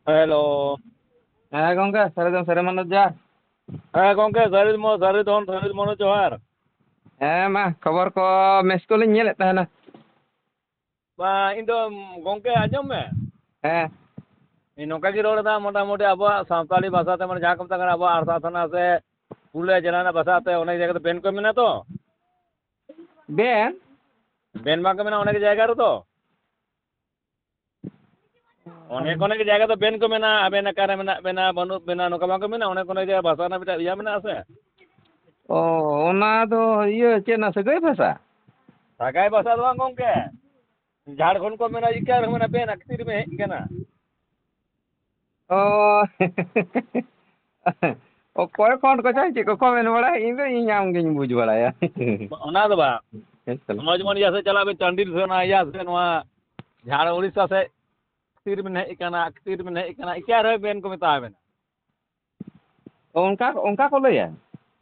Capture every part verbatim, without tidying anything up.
Hello. ᱦᱮᱸ ᱜᱚᱝᱠᱮ, ᱥᱟᱹᱨᱤ ᱫᱚ ᱥᱟᱹᱨᱤ ᱢᱟᱱᱚᱛ ᱡᱚᱦᱟᱨ᱾ ᱦᱮᱸ ᱜᱚᱝᱠᱮ, ᱥᱟᱹᱨᱤ ᱫᱚ ᱢᱚ-, ᱥᱟᱹᱨᱤ ᱫᱷᱚᱱ, ᱥᱟᱹᱨᱤ ᱢᱚᱱᱚᱛ ᱡᱚᱦᱟᱨ᱾ ᱦᱮᱸ ᱢᱟ, ᱠᱷᱚᱵᱚᱨ ᱠᱚ ᱢᱤᱥ ᱠᱚᱞ ᱤᱧ ᱧᱮᱞᱮᱫ ᱛᱟᱦᱮᱱᱟ᱾ ᱵᱟ, ᱤᱧ ᱫᱚ, ᱜᱚᱝᱠᱮ ᱟᱸᱡᱚᱢ ᱢᱮ᱾ ᱦᱮᱸ᱾ ᱤᱧ ᱱᱚᱝᱠᱟ ᱜᱤᱧ ᱨᱚᱲ ᱮᱫᱟ, ᱢᱚᱴᱟᱢᱩᱴᱤ ᱟᱵᱚᱣᱟᱜ ᱥᱟᱱᱛᱟᱲᱤ ᱵᱷᱟᱥᱟ ᱛᱮ, ᱢᱟᱱᱮ ᱡᱟᱦᱟᱸ ᱠᱚ ᱢᱮᱛᱟᱜ ᱠᱟᱱᱟ ᱟᱵᱚᱣᱟᱜ ᱟᱲᱥᱟ ᱛᱷᱟᱱᱟ ᱥᱮ ᱯᱩᱨᱩᱞᱤᱭᱟᱹ ᱡᱮᱞᱟ ᱨᱮᱱᱟᱜ ᱵᱷᱟᱥᱟ ᱛᱮ ᱚᱱᱮᱠ ᱡᱟᱭᱜᱟ ᱫᱚ ᱵᱮᱱ ᱠᱚ ᱢᱮᱱᱟ ᱛᱚ᱾ ᱵᱮᱱ? ᱵᱮᱱ ᱵᱟᱝ ᱠᱚ ᱢᱮᱱᱟ ᱚᱱᱮᱠ ᱡᱟᱭᱜᱟ ᱨᱮᱫᱚ᱾ ᱚᱱᱮᱠ ᱚᱱᱮᱠ ᱡᱟᱭᱜᱟ ᱫᱚ ᱵᱮᱱ ᱠᱚ ᱢᱮᱱᱟ, ᱟᱵᱮᱱ ᱚᱠᱟᱨᱮ ᱢᱮᱱᱟᱜ ᱵᱮᱱᱟ, ᱵᱟᱹᱱᱩᱜ ᱵᱮᱱᱟ, ᱱᱚᱝᱠᱟ ᱵᱟᱝ ᱠᱚ ᱢᱮᱱᱟ? ᱚᱱᱮᱠ ᱚᱱᱮᱠ ᱡᱟᱭᱜᱟ ᱵᱷᱟᱥᱟ ᱨᱮᱱᱟᱜ ᱢᱤᱫᱴᱟᱝ ᱤᱭᱟᱹ ᱢᱮᱱᱟᱜᱼᱟ ᱥᱮ᱾ ᱚ, ᱚᱱᱟ ᱫᱚ ᱤᱭᱟᱹ ᱪᱮᱫ ᱨᱮᱱᱟᱜ ᱥᱟᱹᱜᱟᱹᱭ ᱵᱷᱟᱥᱟ? ᱥᱟᱹᱜᱟᱹᱭ ᱵᱷᱟᱥᱟ ᱫᱚ ᱵᱟᱝ ᱜᱚᱝᱠᱮ, ᱡᱷᱟᱲᱠᱷᱚᱸᱰ ᱠᱚ ᱢᱮᱱᱟ ᱤᱠᱟᱨ ᱢᱮᱱᱟ ᱵᱮᱱ ᱟᱠᱛᱤᱨ ᱢᱮ ᱦᱮᱡ ᱠᱟᱱᱟ᱾ ᱚ᱾ ᱚᱠᱚᱭ ᱠᱷᱚᱸᱰ ᱠᱚᱪᱚᱭ ᱪᱮᱫ ᱠᱚᱠᱚ ᱢᱮᱱ ᱵᱟᱲᱟᱭᱟ, ᱤᱧ ᱫᱚ ᱤᱧ ᱟᱢ ᱜᱤᱧ ᱵᱩᱡᱽ ᱵᱟᱲᱟᱭᱟ᱾ ᱚᱱᱟ ᱫᱚ ᱵᱟᱝ᱾ ᱦᱮᱸ ᱥᱮ? ᱱᱚᱜᱼᱚᱭ ᱡᱮᱢᱚᱱ ᱤᱭᱟᱹ ᱥᱮᱫ ᱪᱟᱞᱟᱜ ᱵᱮᱱ, ᱴᱟᱺᱰᱤ ᱥᱮᱫ, ᱚᱱᱟ ᱤᱭᱟᱹ ᱥᱮᱫ, ᱱᱚᱣᱟ ᱡᱷᱟᱲ ᱩᱲᱤᱥᱥᱟ ᱥᱮᱫ ᱛᱤᱨ ᱵᱮᱱ ᱦᱮᱡ ᱟᱠᱟᱱᱟ, ᱛᱤᱨ ᱵᱮᱱ ᱦᱮᱡ ᱟᱠᱟᱱᱟ, ᱤᱠᱟᱹ ᱨᱮ ᱵᱮᱱ ᱠᱚ ᱢᱮᱛᱟ ᱵᱮᱱᱟ᱾ ᱚᱱᱠᱟ, ᱚᱱᱠᱟ ᱠᱚ ᱞᱟᱹᱭᱟ?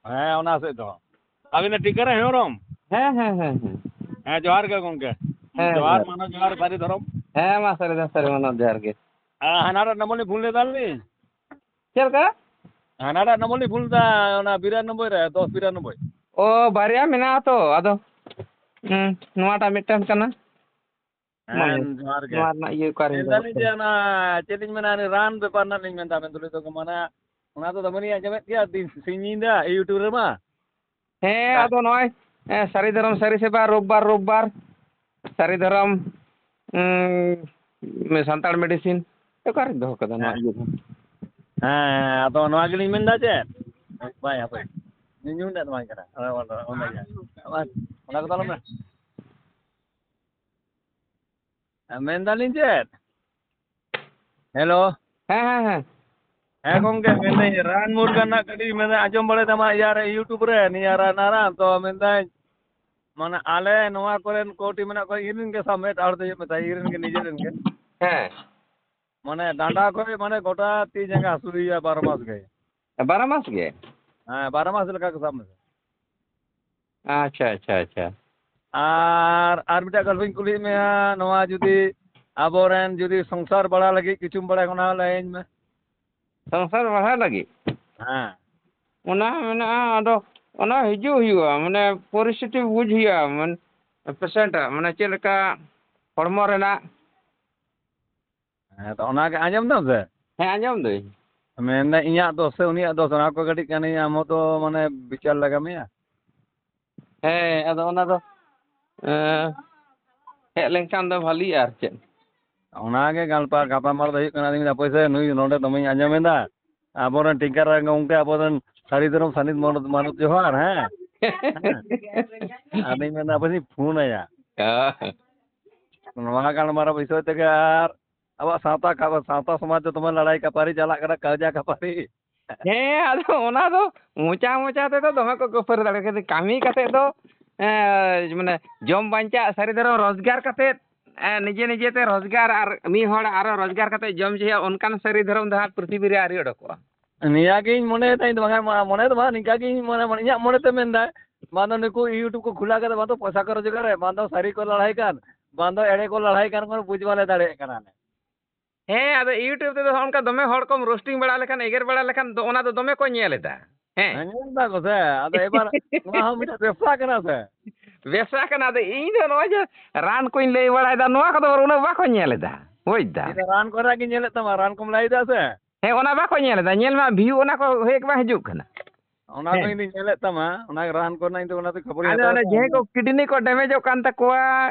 ᱦᱮᱸ, ᱚᱱᱟ ᱥᱮᱫ ᱫᱚ᱾ ᱟᱹᱵᱤᱱ ᱫᱚ ᱴᱤᱠᱟᱹᱨᱟᱢ ᱦᱮᱢᱵᱨᱚᱢ? ᱦᱮᱸ, ᱦᱮᱸ, ᱦᱮᱸ, ᱦᱮᱸ᱾ ᱦᱮᱸ, ᱡᱚᱦᱟᱨ ᱜᱮ ᱜᱚᱝᱠᱮ᱾ ᱦᱮᱸ, ᱡᱚᱦᱟᱨ, ᱡᱚᱦᱟᱨ᱾ ᱢᱟᱱᱚᱛ ᱡᱚᱦᱟᱨ, ᱥᱟᱹᱨᱤ ᱫᱷᱚᱨᱚᱢ᱾ ᱦᱮᱸ, ᱢᱟ ᱥᱟᱹᱨᱤ ᱫᱷᱚᱨᱚᱢ, ᱥᱟᱹᱨᱤ ᱢᱟᱱᱚᱛ ᱡᱚᱦᱟᱨ ᱜᱮ᱾ ᱟᱨ ᱦᱟᱱᱟᱴᱟᱜ ᱱᱚᱢᱵᱚᱨ ᱞᱤᱧ ᱯᱷᱳᱱ ᱞᱮᱫᱟ ᱞᱤᱧ᱾ ᱪᱮᱫ ᱞᱮᱠᱟ? ᱦᱟᱱᱟᱴᱟᱜ ᱱᱚᱢᱵᱚᱨ ᱞᱤᱧ ᱯᱷᱳᱱ ᱞᱮᱫᱟ, ᱚᱱᱟ ᱵᱤᱨᱟᱱᱚᱵᱵᱳᱭ ᱨᱮ, ᱫᱚᱥ ᱵᱤᱨᱟᱱᱚᱵᱵᱳᱭ᱾ ᱚ, ᱵᱟᱨᱭᱟ ᱢᱮᱱᱟᱜᱼᱟ ᱛᱚ, ᱟᱫᱚ, ᱦᱩᱸ, ᱱᱚᱣᱟᱴᱟᱜ ᱢᱤᱫᱴᱟᱝ ᱠᱟᱱᱟ᱾ ᱦᱮᱸ, ᱢᱟᱱᱮ, ᱡᱚᱦᱟᱨ ᱜᱮ᱾ ᱱᱚᱣᱟ ᱨᱮᱱᱟᱜ ᱤᱭᱟᱹ ᱚᱠᱟᱨᱤᱧ ᱫᱚᱦᱚ ᱢᱮᱱᱫᱟᱞᱤᱧ ᱡᱮ, ᱠᱟᱫᱟ? ᱚᱱᱟ ᱪᱮᱫ ᱞᱤᱧ ᱢᱮᱱᱟ, ᱚᱱᱮ ᱨᱟᱱ ᱵᱮᱯᱟᱨ ᱨᱮᱱᱟᱜ ᱞᱤᱧ ᱢᱮᱱᱫᱟ, ᱢᱮᱱ ᱛᱩᱞᱩᱡ ᱫᱚ ᱢᱟᱱᱮ, ᱚᱱᱟ ᱫᱚ ᱫᱚᱢᱮ ᱞᱤᱧ ᱟᱸᱡᱚᱢᱮᱫ ᱜᱮᱭᱟ, ᱫᱤᱱ ᱥᱤᱧ ᱧᱤᱫᱟᱹ YouTube ᱨᱮᱢᱟ᱾ ᱦᱮᱸ, ᱦᱮᱸ᱾ ᱟᱫᱚ ᱱᱚᱜᱼᱚᱭ, ᱦᱮᱸ, ᱥᱟᱹᱨᱤ ᱫᱷᱚᱨᱚᱢ ᱥᱟᱹᱨᱤ ᱥᱮᱵᱟ, ᱨᱳᱵᱵᱟᱨ, ᱨᱳᱵᱵᱟᱨ, ᱥᱟᱹᱨᱤ ᱫᱷᱚᱨᱚᱢ, ᱩᱸ, ᱥᱟᱱᱛᱟᱲ medicine, ᱚᱠᱟᱨᱤᱧ ᱫᱚᱦᱚ ᱠᱟᱫᱟ ᱱᱚᱣᱟ ᱦᱮᱸ᱾ ᱤᱭᱟᱹ ᱫᱚ? ᱦᱮᱸ, ᱟᱫᱚ ᱱᱚᱣᱟ ᱜᱮᱞᱤᱧ ᱢᱮᱱᱫᱟ ᱪᱮᱫ? ᱵᱟᱭ ᱦᱟᱯᱮ᱾ ᱧᱩ ᱫᱟᱜ ᱫᱚ ᱵᱟᱝ ᱠᱟᱱᱟ᱾ ᱚᱱᱟ, ᱚᱱᱟ, ᱚᱱᱟ ᱜᱮ᱾ ᱚᱱᱟ ᱠᱚᱫᱚ ᱟᱞᱚᱢ ᱢᱮ᱾ ᱢᱮᱱᱫᱟᱞᱤᱧ ᱪᱮᱫ? ᱦᱮᱞᱳ᱾ ᱦᱮᱸ, ᱦᱮᱸ, ᱦᱮᱸ᱾ ᱦᱮᱸ ᱜᱚᱝᱠᱮ, ᱢᱮᱱᱫᱟᱹᱧ ᱨᱟᱱ ᱢᱩᱨᱜᱟᱹᱱ ᱨᱮᱱᱟᱜ ᱠᱟᱹᱴᱤᱡ ᱢᱮᱱᱫᱟᱹᱧ ᱟᱸᱡᱚᱢ ᱵᱟᱲᱟᱭ ᱛᱟᱢᱟ ᱤᱭᱟᱹ ᱨᱮ, YouTube ᱨᱮ, ᱱᱤᱭᱟᱹ ᱨᱟᱱ, ᱱᱟ ᱨᱟᱱ᱾ ᱛᱚ ᱢᱮᱱᱫᱟᱹᱧ, ᱢᱟᱱᱮ ᱟᱞᱮ ᱱᱚᱣᱟ ᱠᱚᱨᱮᱱ ᱠᱚᱴᱤ ᱢᱮᱱᱟᱜ ᱠᱚᱣᱟ, ᱤᱧ ᱨᱮᱱ ᱜᱮ ᱥᱟᱵ ᱢᱮ, ᱮᱴᱟᱜ ᱦᱚᱲ ᱫᱚ ᱪᱮᱫ ᱢᱮᱛᱟᱭ, ᱤᱧ ᱨᱮᱱ ᱜᱮ, ᱱᱤᱡᱮ ᱨᱮᱱ ᱜᱮ᱾ ᱦᱮᱸ᱾ ᱢᱟᱱᱮ ᱰᱟᱸᱰᱟ ᱠᱷᱚᱡ ᱢᱟᱱᱮ ᱜᱚᱴᱟ ᱛᱤ ᱡᱟᱸᱜᱟ ᱦᱟᱹᱥᱩᱭᱮᱭᱟ ᱵᱟᱨᱚ ᱢᱟᱥ ᱜᱮ᱾ ᱵᱟᱨᱚ ᱢᱟᱥ ᱜᱮ? ᱦᱮᱸ, ᱵᱟᱨᱚ ᱢᱟᱥ ᱞᱮᱠᱟ ᱜᱮ ᱥᱟᱵ ᱢᱮ᱾ ᱟᱪᱪᱷᱟ, ᱟᱪᱪᱷᱟ, ᱟᱪᱪᱷᱟ᱾ ᱟᱨ, ᱟᱨ ᱢᱤᱫᱴᱟᱝ ᱜᱚᱞᱯᱚᱧ ᱠᱩᱞᱤᱭᱮᱫ ᱢᱮᱭᱟ, ᱱᱚᱣᱟ ᱡᱩᱫᱤ ᱟᱵᱚᱨᱮᱱ ᱡᱩᱫᱤ ᱥᱚᱝᱥᱟᱨ ᱵᱟᱲᱟ ᱞᱟᱹᱜᱤᱫ ᱠᱤᱪᱷᱩᱢ ᱵᱟᱲᱟᱭ ᱠᱷᱟᱱ ᱚᱱᱟ ᱞᱟᱹᱭᱟᱹᱧ ᱢᱮ᱾ ᱥᱚᱝᱥᱟᱨ ᱵᱟᱲᱟ ᱞᱟᱹᱜᱤᱫ? ᱦᱮᱸ᱾ ᱚᱱᱟ ᱢᱮᱱᱟᱜᱼᱟ, ᱟᱫᱚ ᱚᱱᱟ ᱦᱤᱡᱩᱜ ᱦᱩᱭᱩᱜᱼᱟ, ᱢᱟᱱᱮ ᱯᱚᱨᱤᱥᱛᱷᱤᱛᱤ ᱵᱩᱡᱽ ᱦᱩᱭᱩᱜᱼᱟ, ᱢᱟᱱᱮ ᱯᱮᱥᱮᱱᱴ ᱟᱜ, ᱢᱟᱱᱮ ᱪᱮᱫ ᱞᱮᱠᱟ ᱦᱚᱲᱢᱚ ᱨᱮᱱᱟᱜ᱾ ᱦᱮᱸ, ᱛᱚ ᱚᱱᱟᱜᱮ ᱟᱸᱡᱚᱢ ᱫᱟᱢ ᱥᱮ? ᱦᱮᱸ, ᱟᱸᱡᱚᱢ ᱫᱟᱹᱧ᱾ ᱢᱮᱱᱫᱟ ᱤᱧᱟᱹᱜ ᱫᱚᱥ ᱥᱮ ᱩᱱᱤᱭᱟᱜ ᱫᱚᱥ, ᱚᱱᱟ ᱠᱚ ᱠᱟᱹᱴᱤᱡ ᱠᱟᱹᱱᱟᱹᱧ, ᱟᱢ ᱦᱚᱸᱛᱚ ᱢᱟᱱᱮ ᱵᱤᱪᱟᱨ ᱞᱟᱜᱟᱣ ᱢᱮᱭᱟ᱾ ᱦᱮᱸ, ᱟᱫᱚ ᱚᱱᱟ ᱫᱚ, ᱮᱸ, ᱦᱮᱡ ᱞᱮᱱᱠᱷᱟᱱ ᱫᱚ ᱵᱷᱟᱞᱤᱜᱼᱟ ᱟᱨ ᱪᱮᱫ᱾ ᱚᱱᱟᱜᱮ ᱜᱟᱞᱯᱟ-, ᱜᱟᱯᱟᱞᱢᱟᱨᱟᱣ ᱫᱚ ᱦᱩᱭᱩᱜ ᱠᱟᱱᱟ᱾ ᱟᱫᱚᱧ ᱢᱮᱱᱫᱟ, ᱦᱟᱯᱳᱭ ᱥᱮ, ᱱᱩᱭ ᱱᱚᱰᱮ ᱫᱚᱢᱮᱧ ᱟᱸᱡᱚᱢ ᱮᱫᱟ, ᱟᱵᱚᱨᱮᱱ ᱴᱤᱝᱠᱟᱨ ᱜᱚᱢᱠᱮ, ᱟᱵᱚᱨᱮᱱ ᱥᱟᱹᱨᱤ ᱫᱷᱚᱨᱚᱢ ᱥᱟᱹᱱᱤᱫ ᱢᱟᱱᱚᱛ, ᱢᱟᱱᱚᱛ ᱡᱚᱦᱟᱨ, ᱦᱮᱸ? ᱟᱫᱚᱧ ᱢᱮᱱᱫᱟ, ᱦᱟᱯᱳᱭ ᱥᱮᱧ ᱯᱷᱳᱱ ᱟᱭᱟ᱾ ᱦᱮᱸ᱾ ᱱᱚᱣᱟ ᱜᱟᱞᱢᱟᱨᱟᱣ ᱵᱤᱥᱚᱭ ᱛᱮᱜᱮ ᱟᱨ ᱟᱵᱚᱣᱟᱜ ᱥᱟᱶᱛᱟ ᱠᱟ-, ᱥᱟᱶᱛᱟ ᱥᱚᱢᱟᱡᱽ ᱫᱚ ᱫᱚᱢᱮ ᱞᱟᱲᱟᱭ ᱠᱟᱯᱟᱨᱤ ᱪᱟᱞᱟᱜ ᱠᱟᱱᱟ, ᱠᱟᱹᱣᱡᱟ ᱠᱟᱯᱟᱨᱤ᱾ ᱦᱮᱸ, ᱟᱫᱚ ᱚᱱᱟ ᱫᱚ ᱢᱚᱪᱟ ᱢᱚᱪᱟ ᱛᱮᱫᱚ ᱫᱚᱢᱮ ᱠᱚ ᱠᱟᱹᱯᱟᱹᱨᱤ ᱫᱟᱲᱮᱭᱟᱜᱼᱟ, ᱠᱤᱱᱛᱩ ᱠᱟᱹᱢᱤ ᱠᱟᱛᱮᱫ ᱫᱚ, ᱮᱸ, ᱢᱟᱱᱮ ᱡᱚᱢ ᱵᱟᱧᱪᱟᱜ ᱥᱟᱹᱨᱤ ᱫᱷᱚᱨᱚᱢ ᱨᱳᱡᱽᱜᱟᱨ ᱠᱟᱛᱮᱫ, ᱮᱸ, ᱱᱤᱡᱮ ᱱᱤᱡᱮ ᱛᱮ ᱨᱳᱡᱽᱜᱟᱨ ᱟᱨ ᱢᱤᱫ ᱦᱚᱲ ᱟᱨᱚ ᱨᱳᱡᱽᱜᱟᱨ ᱠᱟᱛᱮᱫ ᱡᱚᱢ ᱦᱚᱪᱚᱭᱟ, ᱚᱱᱠᱟᱱ ᱥᱟᱹᱨᱤ ᱫᱷᱚᱨᱚᱢ ᱫᱚ ᱦᱟᱸᱜ ᱯᱨᱤᱛᱷᱤᱵᱤ ᱨᱮ ᱟᱹᱣᱨᱤ ᱚᱰᱚᱠᱚᱜᱼᱟ᱾ ᱱᱤᱭᱟᱹᱜᱤᱧ ᱢᱚᱱᱮᱭᱮᱫᱟ, ᱤᱧ ᱫᱚ ᱵᱟᱝ, ᱢᱚᱱᱮ ᱫᱚ ᱵᱟᱝ, ᱱᱤᱝᱠᱟᱹ ᱜᱤᱧ ᱢᱚᱱᱮ, ᱢᱚᱱᱮ, ᱤᱧᱟᱹᱜ ᱢᱚᱱᱮ ᱛᱮ ᱢᱮᱱᱫᱟᱭ, ᱵᱟᱝ ᱫᱚ ᱱᱩᱠᱩ YouTube ᱠᱚ ᱠᱷᱩᱞᱟᱹᱣ ᱠᱟᱛᱮ ᱵᱟᱝ ᱫᱚ ᱯᱚᱭᱥᱟ ᱠᱚ ᱨᱳᱡᱽᱜᱟᱨᱮᱫ, ᱵᱟᱝ ᱫᱚ ᱥᱟᱹᱨᱤ ᱠᱚ ᱞᱟᱲᱟᱭ ᱠᱟᱱ, ᱵᱟᱝ ᱫᱚ ᱮᱲᱮ ᱠᱚ ᱞᱟᱲᱟᱭ ᱠᱟᱱ, ᱠᱳᱱᱳ ᱵᱩᱡᱽ ᱵᱟᱞᱮ ᱫᱟᱲᱮᱭᱟᱜ ᱠᱟᱱᱟ᱾ ᱦᱮᱸ, ᱟᱫᱚ YouTube ᱛᱮᱫᱚ ᱦᱚᱸᱜᱼᱚ ᱱᱚᱝᱠᱟ ᱫᱚᱢᱮ ᱦᱚᱲ ᱠᱚᱢ ᱨᱳᱥᱴᱤᱝ ᱵᱟᱲᱟ ᱞᱮᱠᱷᱟᱱ, ᱮᱜᱮᱨ ᱵᱟᱲᱟ ᱞᱮᱠᱷᱟᱱ ᱫᱚ ᱚᱱᱟ ᱫᱚ ᱫᱚᱢᱮ ᱠᱚ ᱧᱮᱞ ᱮᱫᱟ᱾ ᱦᱮᱸ᱾ ᱦᱮᱸ, ᱧᱮᱞ ᱮᱫᱟ ᱠᱚ ᱥᱮ᱾ ᱟᱫᱚ ᱮᱵᱟᱨ ᱱᱚᱣᱟ ᱦᱚᱸ ᱢᱤᱫᱴᱟᱝ ᱵᱮᱵᱽᱥᱟ ᱠᱟᱱᱟ ᱥᱮ᱾ ᱵᱮᱵᱽᱥᱟ ᱠᱟᱱᱟ᱾ ᱟᱫᱚ ᱤᱧ ᱫᱚ ᱱᱚᱜᱼᱚᱭ ᱡᱮ ᱨᱟᱱ ᱠᱚᱧ ᱞᱟᱹᱭ ᱵᱟᱲᱟᱭᱮᱫᱟ, ᱱᱚᱣᱟ ᱠᱚᱫᱚ ᱩᱱᱟᱹᱜ ᱵᱟᱠᱚ ᱧᱮᱞ ᱮᱫᱟ, ᱵᱩᱡᱽ ᱫᱟᱢ᱾ ᱤᱧ ᱫᱚ ᱨᱟᱱ ᱠᱚᱨᱮᱱᱟᱜ ᱜᱤᱧ ᱧᱮᱞᱮᱫ ᱛᱟᱢᱟ, ᱨᱟᱱ ᱠᱚᱢ ᱞᱟᱹᱭ ᱮᱫᱟ ᱥᱮ᱾ ᱦᱮᱸ, ᱚᱱᱟ ᱵᱟᱠᱚ ᱧᱮᱞ ᱮᱫᱟ, ᱧᱮᱞ ᱢᱮ, view ᱚᱱᱟ ᱠᱚ ᱦᱮᱡ ᱵᱟᱝ ᱦᱤᱡᱩᱜ ᱠᱟᱱᱟ᱾ ᱚᱱᱟ ᱠᱚ ᱦᱮᱸ᱾ ᱤᱧ ᱫᱚᱧ ᱧᱮᱞᱮᱫ ᱛᱟᱢᱟ, ᱚᱱᱟ ᱨᱟᱱ ᱠᱚᱨᱮᱱᱟᱜ ᱤᱧ ᱫᱚ ᱚᱱᱟᱛᱮ ᱠᱷᱚᱵᱚᱨᱤᱧ ᱟᱫᱚ ᱦᱟᱛᱟᱣ ᱚᱱᱮ ᱛᱟᱢᱟ᱾ ᱡᱟᱦᱟᱸᱭ ᱠᱚ ᱠᱤᱰᱱᱤ ᱠᱚ ᱰᱮᱢᱮᱡᱚᱜ ᱠᱟᱱ ᱛᱟᱠᱚᱣᱟ,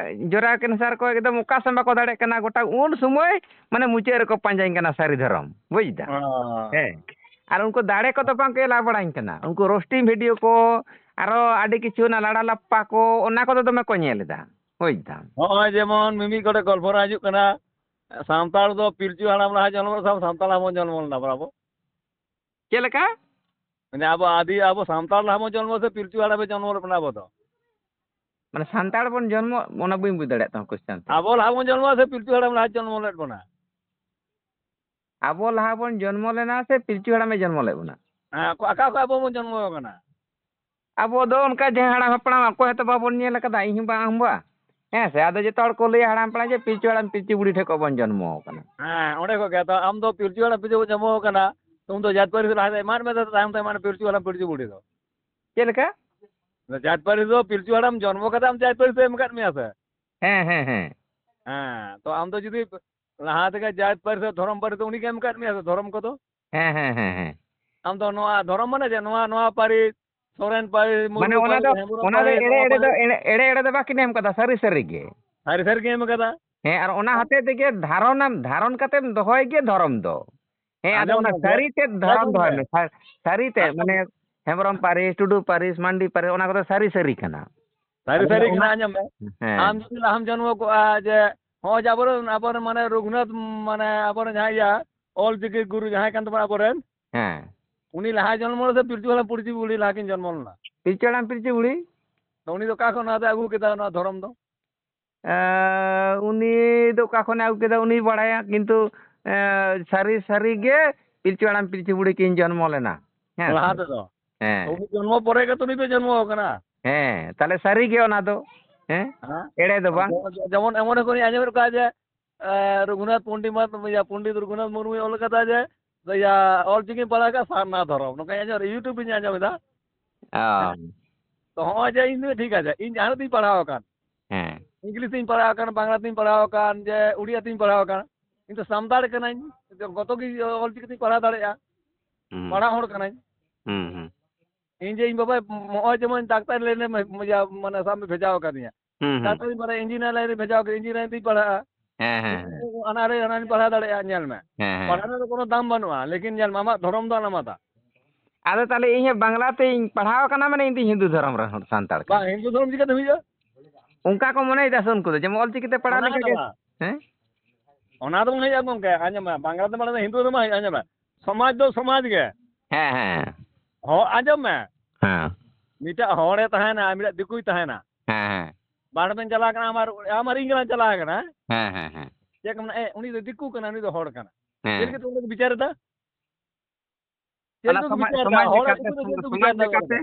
ᱡᱚᱨᱟ ᱠᱮᱱᱥᱟᱨ ᱠᱚ, ᱮᱠᱫᱚᱢ ᱚᱠᱟ ᱥᱮᱫ ᱵᱟᱠᱚ ᱫᱟᱲᱮᱭᱟᱜ ᱠᱟᱱᱟ, ᱜᱚᱴᱟ ᱩᱱ ᱥᱚᱢᱚᱭ ᱢᱟᱱᱮ ᱢᱩᱪᱟᱹᱫ ᱨᱮᱠᱚ ᱯᱟᱸᱡᱟᱧ ᱠᱟᱱᱟ ᱥᱟᱹᱨᱤ ᱫᱷᱚᱨᱚᱢ, ᱵᱩᱡᱽ ᱫᱟᱢ? ᱚ᱾ ᱦᱮᱸ᱾ ᱟᱨ ᱩᱱᱠᱩ ᱫᱟᱲᱮ ᱠᱚᱫᱚ ᱵᱟᱝ ᱠᱚ ᱮᱞᱟᱣ ᱵᱟᱲᱟᱧ ᱠᱟᱱᱟ᱾ ᱩᱱᱠᱩ ᱨᱳᱥᱴᱤᱝ ᱵᱷᱤᱰᱤᱭᱳ ᱠᱚ, ᱟᱨᱚ ᱟᱹᱰᱤ ᱠᱤᱪᱷᱩ ᱚᱱᱟ ᱞᱟᱲᱟ ᱞᱟᱯᱯᱟ ᱠᱚ, ᱚᱱᱟ ᱠᱚᱫᱚ ᱫᱚᱢᱮ ᱠᱚ ᱧᱮᱞ ᱮᱫᱟ, ᱵᱩᱡᱽ ᱫᱟᱢ? ᱱᱚᱜᱼᱚᱭ ᱡᱮᱢᱚᱱ ᱢᱤᱢᱤᱫ ᱜᱚᱴᱮᱡ ᱜᱚᱞᱯᱷᱚ ᱨᱮ ᱦᱤᱡᱩᱜ ᱠᱟᱱᱟ, ᱥᱟᱱᱛᱟᱲ ᱫᱚ ᱯᱤᱞᱪᱩ ᱦᱟᱲᱟᱢ ᱞᱟᱦᱟ ᱡᱚᱱᱢᱚ ᱞᱮᱱᱟ ᱥᱮ ᱟᱵᱚ ᱥᱟᱱᱛᱟᱲ ᱞᱟᱦᱟ ᱵᱚᱱ ᱡᱚᱱᱢᱚ ᱞᱮᱱᱟ, ᱵᱟᱵᱩ? ᱪᱮᱫ ᱞᱮᱠᱟ? ᱢᱟᱱᱮ ᱟᱵᱚ ᱟᱹᱫᱤ, ᱟᱵᱚ ᱥᱟᱱᱛᱟᱲ ᱞᱟᱦᱟ ᱵᱚᱱ ᱡᱚᱱᱢᱚ ᱥᱮ ᱯᱤᱞᱪᱩ ᱦᱟᱲᱟᱢᱮ ᱡᱚᱱᱢᱚ ᱞᱮᱫ ᱵᱚᱱᱟ ᱟᱵᱚ ᱫᱚ? ᱢᱟᱱᱮ ᱥᱟᱱᱛᱟᱲ ᱵᱚᱱ ᱡᱚᱱᱢᱚ, ᱚᱱᱟ ᱵᱟᱹᱧ ᱵᱩᱡᱽ ᱫᱟᱲᱮᱭᱟᱜ ᱛᱟᱢᱟ question ᱛᱮ᱾ ᱟᱵᱚ ᱞᱟᱦᱟ ᱵᱚᱱ ᱡᱚᱱᱢᱚ ᱥᱮ ᱯᱤᱞᱪᱩ ᱦᱟᱲᱟᱢ ᱞᱟᱦᱟ ᱡᱚᱱᱢᱚ ᱞᱮᱫ ᱵᱚᱱᱟ? ᱟᱵᱚ ᱞᱟᱦᱟ ᱵᱚᱱ ᱡᱚᱱᱢᱚ ᱞᱮᱱᱟ ᱥᱮ ᱯᱤᱞᱪᱩ ᱦᱟᱲᱟᱢᱮ ᱡᱚᱱᱢᱚ ᱞᱮᱫ ᱵᱚᱱᱟ? ᱦᱮᱸ, ᱚᱠᱟ, ᱚᱠᱟ ᱠᱷᱚᱱ ᱟᱵᱚ ᱵᱚᱱ ᱡᱚᱱᱢᱚ ᱟᱠᱟᱱᱟ? ᱟᱵᱚ ᱫᱚ ᱚᱱᱠᱟ ᱡᱟᱦᱟᱸ ᱦᱟᱲᱟᱢ ᱦᱟᱯᱲᱟᱢ ᱚᱠᱚᱭ ᱦᱚᱸᱛᱚ ᱵᱟᱵᱚᱱ ᱧᱮᱞ ᱟᱠᱟᱫᱟ, ᱤᱧ ᱦᱚᱸ ᱵᱟᱝ, ᱟᱢ ᱵᱟ᱾ ᱦᱮᱸ ᱥᱮ? ᱟᱫᱚ ᱡᱚᱛᱚ ᱦᱚᱲ ᱠᱚ ᱞᱟᱹᱭᱟ ᱦᱟᱲᱟᱢ ᱯᱟᱲᱟ ᱡᱮ ᱯᱤᱞᱪᱩ ᱦᱟᱲᱟᱢ ᱯᱤᱞᱪᱩ ᱵᱩᱲᱦᱤ ᱴᱷᱮᱱ ᱠᱷᱚᱱ ᱵᱚᱱ ᱡᱚᱱᱢᱚ ᱟᱠᱟᱱᱟ᱾ ᱦᱮᱸ, ᱚᱸᱰᱮ ᱠᱷᱚᱱ ᱜᱮ᱾ ᱟᱫᱚ ᱟᱢ ᱫᱚ ᱯᱤᱞᱪᱩ ᱦᱟᱲᱟᱢ ᱯᱤᱞᱪᱩ ᱵᱩᱲᱦᱤ ᱡᱚᱱᱢᱚ ᱟᱠᱟᱱᱟ, ᱛᱚ ᱩᱱ ᱫᱚ ᱡᱟᱛ ᱯᱟᱹᱨᱤᱥ ᱞᱟᱦᱟ ᱛᱮ ᱮᱢᱟᱜ ᱢᱮ, ᱛᱟᱭᱚᱢ ᱛᱮ ᱮᱢᱟᱜ ᱢᱮ ᱯᱤᱞᱪᱩ ᱦᱟᱲᱟᱢ ᱯᱤᱞᱪᱩ ᱵᱩᱲᱦᱤ ᱫᱚ᱾ ᱪᱮᱫ ᱞᱮᱠᱟ? ᱡᱟᱛ ᱯᱟᱹᱨᱤᱥ ᱫᱚ ᱯᱤᱞᱪᱩ ᱦᱟᱲᱟᱢ ᱡᱚᱱᱢᱚ ᱠᱟᱛᱮ ᱟᱢ ᱡᱟᱛ ᱯᱟᱹᱨᱤᱥ ᱫᱚ ᱮᱢ ᱟᱠᱟᱫ ᱢᱮᱭᱟ ᱥᱮ? ᱦᱮᱸ, ᱦᱮᱸ, ᱦᱮᱸ᱾ ᱦᱮᱸ, ᱛᱚ ᱟᱢ ᱫᱚ ᱡᱩᱫᱤ ᱞᱟᱦᱟ ᱛᱮᱜᱮ ᱡᱟᱹᱛ ᱯᱟᱹᱨᱤᱥ ᱥᱮ ᱫᱷᱚᱨᱚᱢ ᱯᱟᱹᱨᱤᱥ ᱫᱚ ᱩᱱᱤ ᱜᱮ ᱮᱢ ᱟᱠᱟᱫ ᱢᱮᱭᱟ ᱥᱮ ᱫᱷᱚᱨᱚᱢ ᱠᱚᱫᱚ? ᱦᱮᱸ, ᱦᱮᱸ, ᱦᱮᱸ, ᱦᱮᱸ᱾ ᱟᱢ ᱫᱚ ᱱᱚᱣᱟ ᱫᱷᱚᱨᱚᱢ ᱢᱟᱱᱮ ᱪᱮᱫ? ᱱᱚᱣᱟ, ᱱᱚᱣᱟ ᱯᱟᱹᱨᱤᱥ, ᱥᱚᱨᱮᱱ ᱯᱟᱹᱨᱤᱥ, ᱢᱟᱱᱮ ᱢᱩᱨᱢᱩ ᱚᱱᱟ ᱯᱟᱹᱨᱤᱥ, ᱫᱚ, ᱦᱮᱢᱵᱨᱚᱢ ᱚᱱᱟ ᱫᱚ ᱯᱟᱹᱨᱤᱥ, ᱮᱲᱮ, ᱱᱚᱣᱟ ᱮᱲᱮ ᱫᱚ, ᱯᱟᱹᱨᱤᱥ᱾ ᱮᱲᱮ, ᱮᱲᱮ ᱫᱚ ᱵᱟᱹᱠᱤᱱ ᱮᱢ ᱠᱟᱫᱟ, ᱥᱟᱹᱨᱤ ᱥᱟᱹᱨᱤ ᱜᱮ᱾ ᱥᱟᱹᱨᱤ ᱥᱟᱹᱨᱤ ᱜᱮ ᱮᱢ ᱠᱟᱫᱟ᱾ ᱦᱮᱸ, ᱟᱨ ᱚᱱᱟ ᱦᱚᱛᱮᱡ ᱛᱮᱜᱮ ᱫᱷᱟᱨᱚᱱᱟᱢ, ᱫᱷᱟᱨᱚᱱ ᱠᱟᱛᱮᱢ ᱫᱚᱦᱚᱭ ᱜᱮ ᱫᱷᱚᱨᱚᱢ ᱫᱚ᱾ ᱦᱮᱸ, ᱟᱫᱚ ᱟᱸᱡᱚᱢ ᱚᱱᱟ ᱢᱮ, ᱥᱟᱹᱨᱤ ᱛᱮᱫ ᱫᱷᱚᱨᱚᱢ ᱟᱸᱡᱚᱢ ᱫᱚᱦᱚᱭ ᱢᱮ᱾ ᱢᱮ, ᱥᱟ-, ᱥᱟᱹᱨᱤ ᱛᱮᱫ, ᱟᱸᱡᱚᱢ ᱢᱟᱱᱮ ᱢᱮ᱾ ᱦᱮᱢᱵᱨᱚᱢ ᱯᱟᱹᱨᱤᱥ, ᱴᱩᱰᱩ ᱯᱟᱹᱨᱤᱥ, ᱢᱟᱱᱰᱤ ᱯᱟᱹᱨᱤᱥ, ᱚᱱᱟ ᱠᱚᱫᱚ ᱥᱟᱹᱨᱤ ᱥᱟᱹᱨᱤ ᱠᱟᱱᱟ᱾ ᱥᱟᱹᱨᱤ ᱟᱫᱚ ᱥᱟᱹᱨᱤ ᱚᱱᱟ, ᱠᱟᱱᱟ, ᱟᱸᱡᱚᱢ ᱢᱮ᱾ ᱦᱮᱸ᱾ ᱟᱢ ᱡᱩᱫᱤ ᱞᱟᱦᱟᱢ ᱡᱚᱱᱢᱚ ᱠᱚᱜᱼᱟ ᱡᱮ ᱦᱚᱸᱜᱼᱚᱭ ᱡᱮ ᱟᱵᱚᱨᱮᱱ, ᱟᱵᱚᱨᱮᱱ ᱢᱟᱱᱮ ᱨᱚᱜᱷᱩᱱᱟᱛᱷ, ᱢᱟᱱᱮ ᱟᱵᱚᱨᱮᱱ ᱡᱟᱦᱟᱸᱭ ᱤᱭᱟᱹ ᱚᱞ ᱪᱤᱠᱤ ᱜᱩᱨᱩ ᱡᱟᱦᱟᱸᱭ ᱠᱟᱱ ᱛᱟᱵᱚᱱᱟ ᱟᱵᱚᱨᱮᱱ, ᱦᱮᱸ᱾ ᱩᱱᱤ ᱞᱟᱦᱟᱭ ᱡᱚᱱᱢᱚ ᱞᱮᱫᱟ ᱯᱤᱞᱪᱩ ᱦᱟᱲᱟᱢ ᱯᱤᱞᱪᱩ ᱵᱩᱲᱦᱤ ᱞᱟᱦᱟ ᱠᱤᱱ ᱡᱚᱱᱢᱚ ᱞᱮᱱᱟ᱾ ᱯᱤᱞᱪᱩ ᱦᱟᱲᱟᱢ ᱯᱤᱞᱪᱩ ᱵᱩᱲᱦᱤ? ᱛᱚ ᱩᱱᱤ ᱫᱚ ᱚᱠᱟ ᱠᱷᱚᱱ ᱚᱱᱟ ᱫᱚ ᱟᱹᱜᱩ ᱠᱮᱫᱟ ᱚᱱᱟ ᱫᱷᱚᱨᱚᱢ ᱫᱚ? ᱮᱸ, ᱩᱱᱤ ᱫᱚ ᱚᱠᱟ ᱠᱷᱚᱱᱮ ᱟᱹᱜᱩ ᱠᱮᱫᱟ ᱩᱱᱤᱭ ᱵᱟᱲᱟᱭᱟ, ᱠᱤᱱᱛᱩ, ᱮᱸ, ᱥᱟᱹᱨᱤ ᱥᱟᱹᱨᱤ ᱜᱮ ᱯᱤᱞᱪᱩ ᱦᱟᱲᱟᱢ ᱯᱤᱞᱪᱩ ᱵᱩᱲᱦᱤ ᱠᱤᱱ ᱡᱚᱱᱢᱚ ᱞᱮᱱᱟ᱾ ᱦᱮᱸ ᱞᱟᱦᱟ ᱥᱮ? ᱛᱮᱫᱚ᱾ ᱦᱮᱸ᱾ ᱩᱱᱤ ᱡᱚᱱᱢᱚ ᱯᱚᱨᱮ ᱜᱮᱛᱚ ᱱᱩᱭ ᱫᱚ ᱡᱚᱱᱢᱚ ᱟᱠᱟᱱᱟ᱾ ᱦᱮᱸ, ᱛᱟᱦᱞᱮ ᱥᱟᱹᱨᱤ ᱜᱮ ᱚᱱᱟ ᱫᱚ᱾ ᱦᱮᱸ? ᱦᱮᱸ? ᱮᱲᱮ ᱫᱚ ᱵᱟᱝ᱾ ᱡᱮᱢᱚᱱ, ᱡᱮᱢᱚᱱ ᱮᱢᱚᱱ ᱦᱚᱸ ᱠᱚ ᱟᱸᱡᱚᱢᱮᱫ ᱠᱚᱣᱟ ᱡᱮ, ᱮᱸ, ᱨᱚᱜᱷᱩᱱᱟᱛᱷ ᱯᱚᱱᱰᱤᱛ, ᱤᱭᱟᱹ, ᱯᱚᱱᱰᱤᱛ ᱨᱚᱜᱷᱩᱱᱟᱛᱷ ᱢᱩᱨᱢᱩᱭ ᱚᱞ ᱠᱟᱫᱟ ᱡᱮ, ᱤᱭᱟᱹ, ᱚᱞ ᱪᱤᱠᱤᱧ ᱯᱟᱲᱦᱟᱣ ᱠᱟᱫᱟ ᱥᱟᱨᱱᱟ ᱫᱷᱚᱨᱚᱢ᱾ ᱱᱚᱝᱠᱟᱧ ᱟᱸᱡᱚᱢ, YouTube ᱨᱤᱧ ᱟᱸᱡᱚᱢ ᱮᱫᱟ᱾ ᱚ᱾ ᱦᱮᱸ᱾ ᱛᱚ ᱦᱚᱸᱜᱼᱚᱭ ᱡᱮ ᱤᱧ ᱫᱚ ᱴᱷᱤᱠ ᱟᱪᱷᱮ, ᱤᱧ ᱡᱟᱦᱟᱸ ᱛᱤᱧ ᱯᱟᱲᱦᱟᱣ ᱟᱠᱟᱱ, ᱦᱮᱸ᱾ ᱤᱝᱞᱤᱥ ᱛᱤᱧ ᱯᱟᱲᱦᱟᱣ ᱟᱠᱟᱱ, ᱵᱟᱝᱞᱟ ᱛᱤᱧ ᱯᱟᱲᱦᱟᱣ ᱟᱠᱟᱱ, ᱡᱮ ᱩᱲᱤᱭᱟ ᱛᱤᱧ ᱯᱟᱲᱦᱟᱣ ᱟᱠᱟᱱ, ᱤᱧ ᱫᱚ ᱥᱟᱱᱛᱟᱲ ᱠᱟᱹᱱᱟᱹᱧ, ᱡᱚᱛᱚ ᱜᱮ ᱚᱞ ᱪᱤᱠᱤ ᱛᱤᱧ ᱯᱟᱲᱦᱟᱣ ᱫᱟᱲᱮᱭᱟᱜᱼᱟ, ᱦᱩᱸ᱾ ᱯᱟᱲᱦᱟᱣ ᱦᱚᱲ ᱠᱟᱹᱱᱟᱹᱧ᱾ ᱦᱩᱸ, ᱦᱩᱸ᱾ ᱤᱧ ᱡᱮ ᱤᱧ ᱵᱟᱵᱟᱭ ᱱᱚᱜᱼᱚᱭ ᱡᱮᱢᱚᱱ ᱰᱟᱠᱛᱟᱨ ᱞᱟᱭᱤᱱ ᱨᱮ ᱢᱮ-, ᱢᱮ-, ᱢᱟᱱᱮ ᱥᱟᱵ ᱢᱮ ᱵᱷᱮᱡᱟᱣ ᱟᱠᱟᱫᱤᱧᱟ᱾ ᱦᱩᱸ, ᱦᱩᱸ᱾ ᱰᱟᱠᱛᱟᱨ ᱤᱧ ᱵᱟᱲᱟᱭᱟ, ᱤᱧᱡᱤᱱᱤᱭᱟᱨ ᱞᱟᱭᱤᱱ ᱨᱮ ᱵᱷᱮᱡᱟᱣ ᱠᱟᱫᱤᱧᱟ, ᱤᱧᱡᱤᱱᱤᱭᱟᱨ ᱛᱤᱧ ᱯᱟᱲᱦᱟᱜᱼᱟ᱾ ᱦᱮᱸ, ᱦᱮᱸ, ᱦᱮᱸ᱾ ᱚᱱᱟ ᱨᱮ, ᱚᱱᱟ ᱨᱤᱧ ᱯᱟᱲᱦᱟᱣ ᱫᱟᱲᱮᱭᱟᱜᱼᱟ, ᱧᱮᱞ ᱢᱮ᱾ ᱦᱮᱸ, ᱦᱮᱸ, ᱦᱮᱸ᱾ ᱯᱟᱲᱦᱟᱣ ᱨᱮᱱᱟᱜ ᱫᱚ ᱠᱳᱱᱳ ᱫᱟᱢ ᱵᱟᱹᱱᱩᱜᱼᱟ, ᱞᱮᱠᱤᱱ ᱧᱮᱞ ᱢᱮ, ᱟᱢᱟᱜ ᱫᱷᱚᱨᱚᱢ ᱫᱚ ᱟᱞᱟᱫᱟ᱾ ᱟᱫᱚ ᱛᱟᱦᱞᱮ ᱤᱧ ᱦᱚᱸ ᱵᱟᱝᱞᱟ ᱛᱤᱧ ᱯᱟᱲᱦᱟᱣ ᱟᱠᱟᱱᱟ, ᱢᱟᱱᱮ ᱤᱧ ᱫᱚ ᱦᱤᱱᱫᱩ ᱫᱷᱚᱨᱚᱢ ᱨᱮᱱ ᱦᱚᱲ, ᱥᱟᱱᱛᱟᱲ ᱵᱟᱝ, ᱠᱟᱱᱟ᱾ ᱦᱤᱱᱫᱩ ᱫᱷᱚᱨᱚᱢ ᱪᱤᱠᱟᱹᱛᱮ ᱦᱩᱭᱩᱜᱼᱟ? ᱚᱱᱠᱟ ᱠᱚ ᱢᱚᱱᱮᱭᱮᱫᱟ ᱥᱮ ᱩᱱᱠᱩ ᱫᱚ, ᱡᱮᱢᱚᱱ ᱚᱞ ᱪᱤᱠᱤ ᱛᱮ ᱯᱟᱲᱦᱟᱣ ᱚᱱᱟ ᱞᱮᱱᱠᱷᱟᱱ ᱫᱚ ᱜᱮ, ᱵᱟᱝ᱾ ᱦᱮᱸ? ᱚᱱᱟ ᱫᱚ ᱵᱟᱝ ᱦᱩᱭᱩᱜᱼᱟ ᱜᱚᱢᱠᱮ, ᱟᱸᱡᱚᱢ ᱢᱮ, ᱵᱟᱝᱞᱟ ᱛᱮ ᱯᱟᱲᱦᱟᱣ ᱫᱚ ᱦᱤᱱᱫᱩ ᱫᱷᱚᱨᱚᱢ ᱦᱩᱭᱩᱜᱼᱟ, ᱟᱸᱡᱚᱢ ᱢᱮ᱾ ᱥᱚᱢᱟᱡᱽ ᱫᱚ ᱥᱚᱢᱟᱡᱽ ᱜᱮ᱾ ᱦᱮᱸ, ᱦᱮᱸ᱾ ᱦᱚᱸ, ᱟᱸᱡᱚᱢ ᱢᱮ᱾ ᱦᱮᱸ᱾ ᱢᱤᱫᱴᱟᱜ ᱦᱚᱲᱮ ᱛᱟᱦᱮᱱᱟ ᱟᱨ ᱢᱤᱫᱴᱟᱜ ᱫᱤᱠᱩᱭ ᱛᱟᱦᱮᱱᱟ᱾ ᱦᱮᱸ, ᱦᱮᱸ᱾ ᱵᱟᱦᱨᱮ ᱵᱮᱱ ᱪᱟᱞᱟᱣ ᱠᱟᱱᱟ, ᱟᱢ ᱟᱨ, ᱟᱢ ᱟᱨ ᱤᱧ ᱜᱮᱞᱟᱝ ᱪᱟᱞᱟᱣ ᱠᱟᱱᱟ, ᱦᱮᱸ? ᱦᱮᱸ, ᱦᱮᱸ, ᱦᱮᱸ᱾ ᱪᱮᱫ ᱠᱚ ᱢᱮᱱᱟ, "ᱮ, ᱩᱱᱤ ᱫᱚ ᱫᱤᱠᱩ ᱠᱟᱱᱟ, ᱩᱱᱤ ᱫᱚ ᱦᱚᱲ ᱠᱟᱱᱟ᱾" ᱦᱮᱸ, ᱪᱮᱫ ᱦᱮᱸ᱾ ᱞᱟᱹᱜᱤᱫ ᱩᱱᱤ ᱫᱚ ᱵᱤᱪᱟᱨ ᱮᱫᱟ? ᱪᱮᱫ ᱚᱱᱟ ᱞᱟᱹᱜᱤᱫ ᱥᱚᱢᱟᱡᱽ, ᱵᱤᱪᱟᱨ ᱮᱫᱟ? ᱥᱚᱢᱟᱡᱽ ᱦᱚᱲ ᱞᱮᱠᱟᱛᱮ, ᱟᱹᱛᱩ ᱫᱚ ᱪᱮᱫ ᱠᱚ ᱥᱚᱢᱟᱡᱽ ᱵᱤᱪᱟᱨ ᱮᱫᱟ ᱩᱱᱤ ᱞᱮᱠᱟᱛᱮ᱾ ᱫᱚ?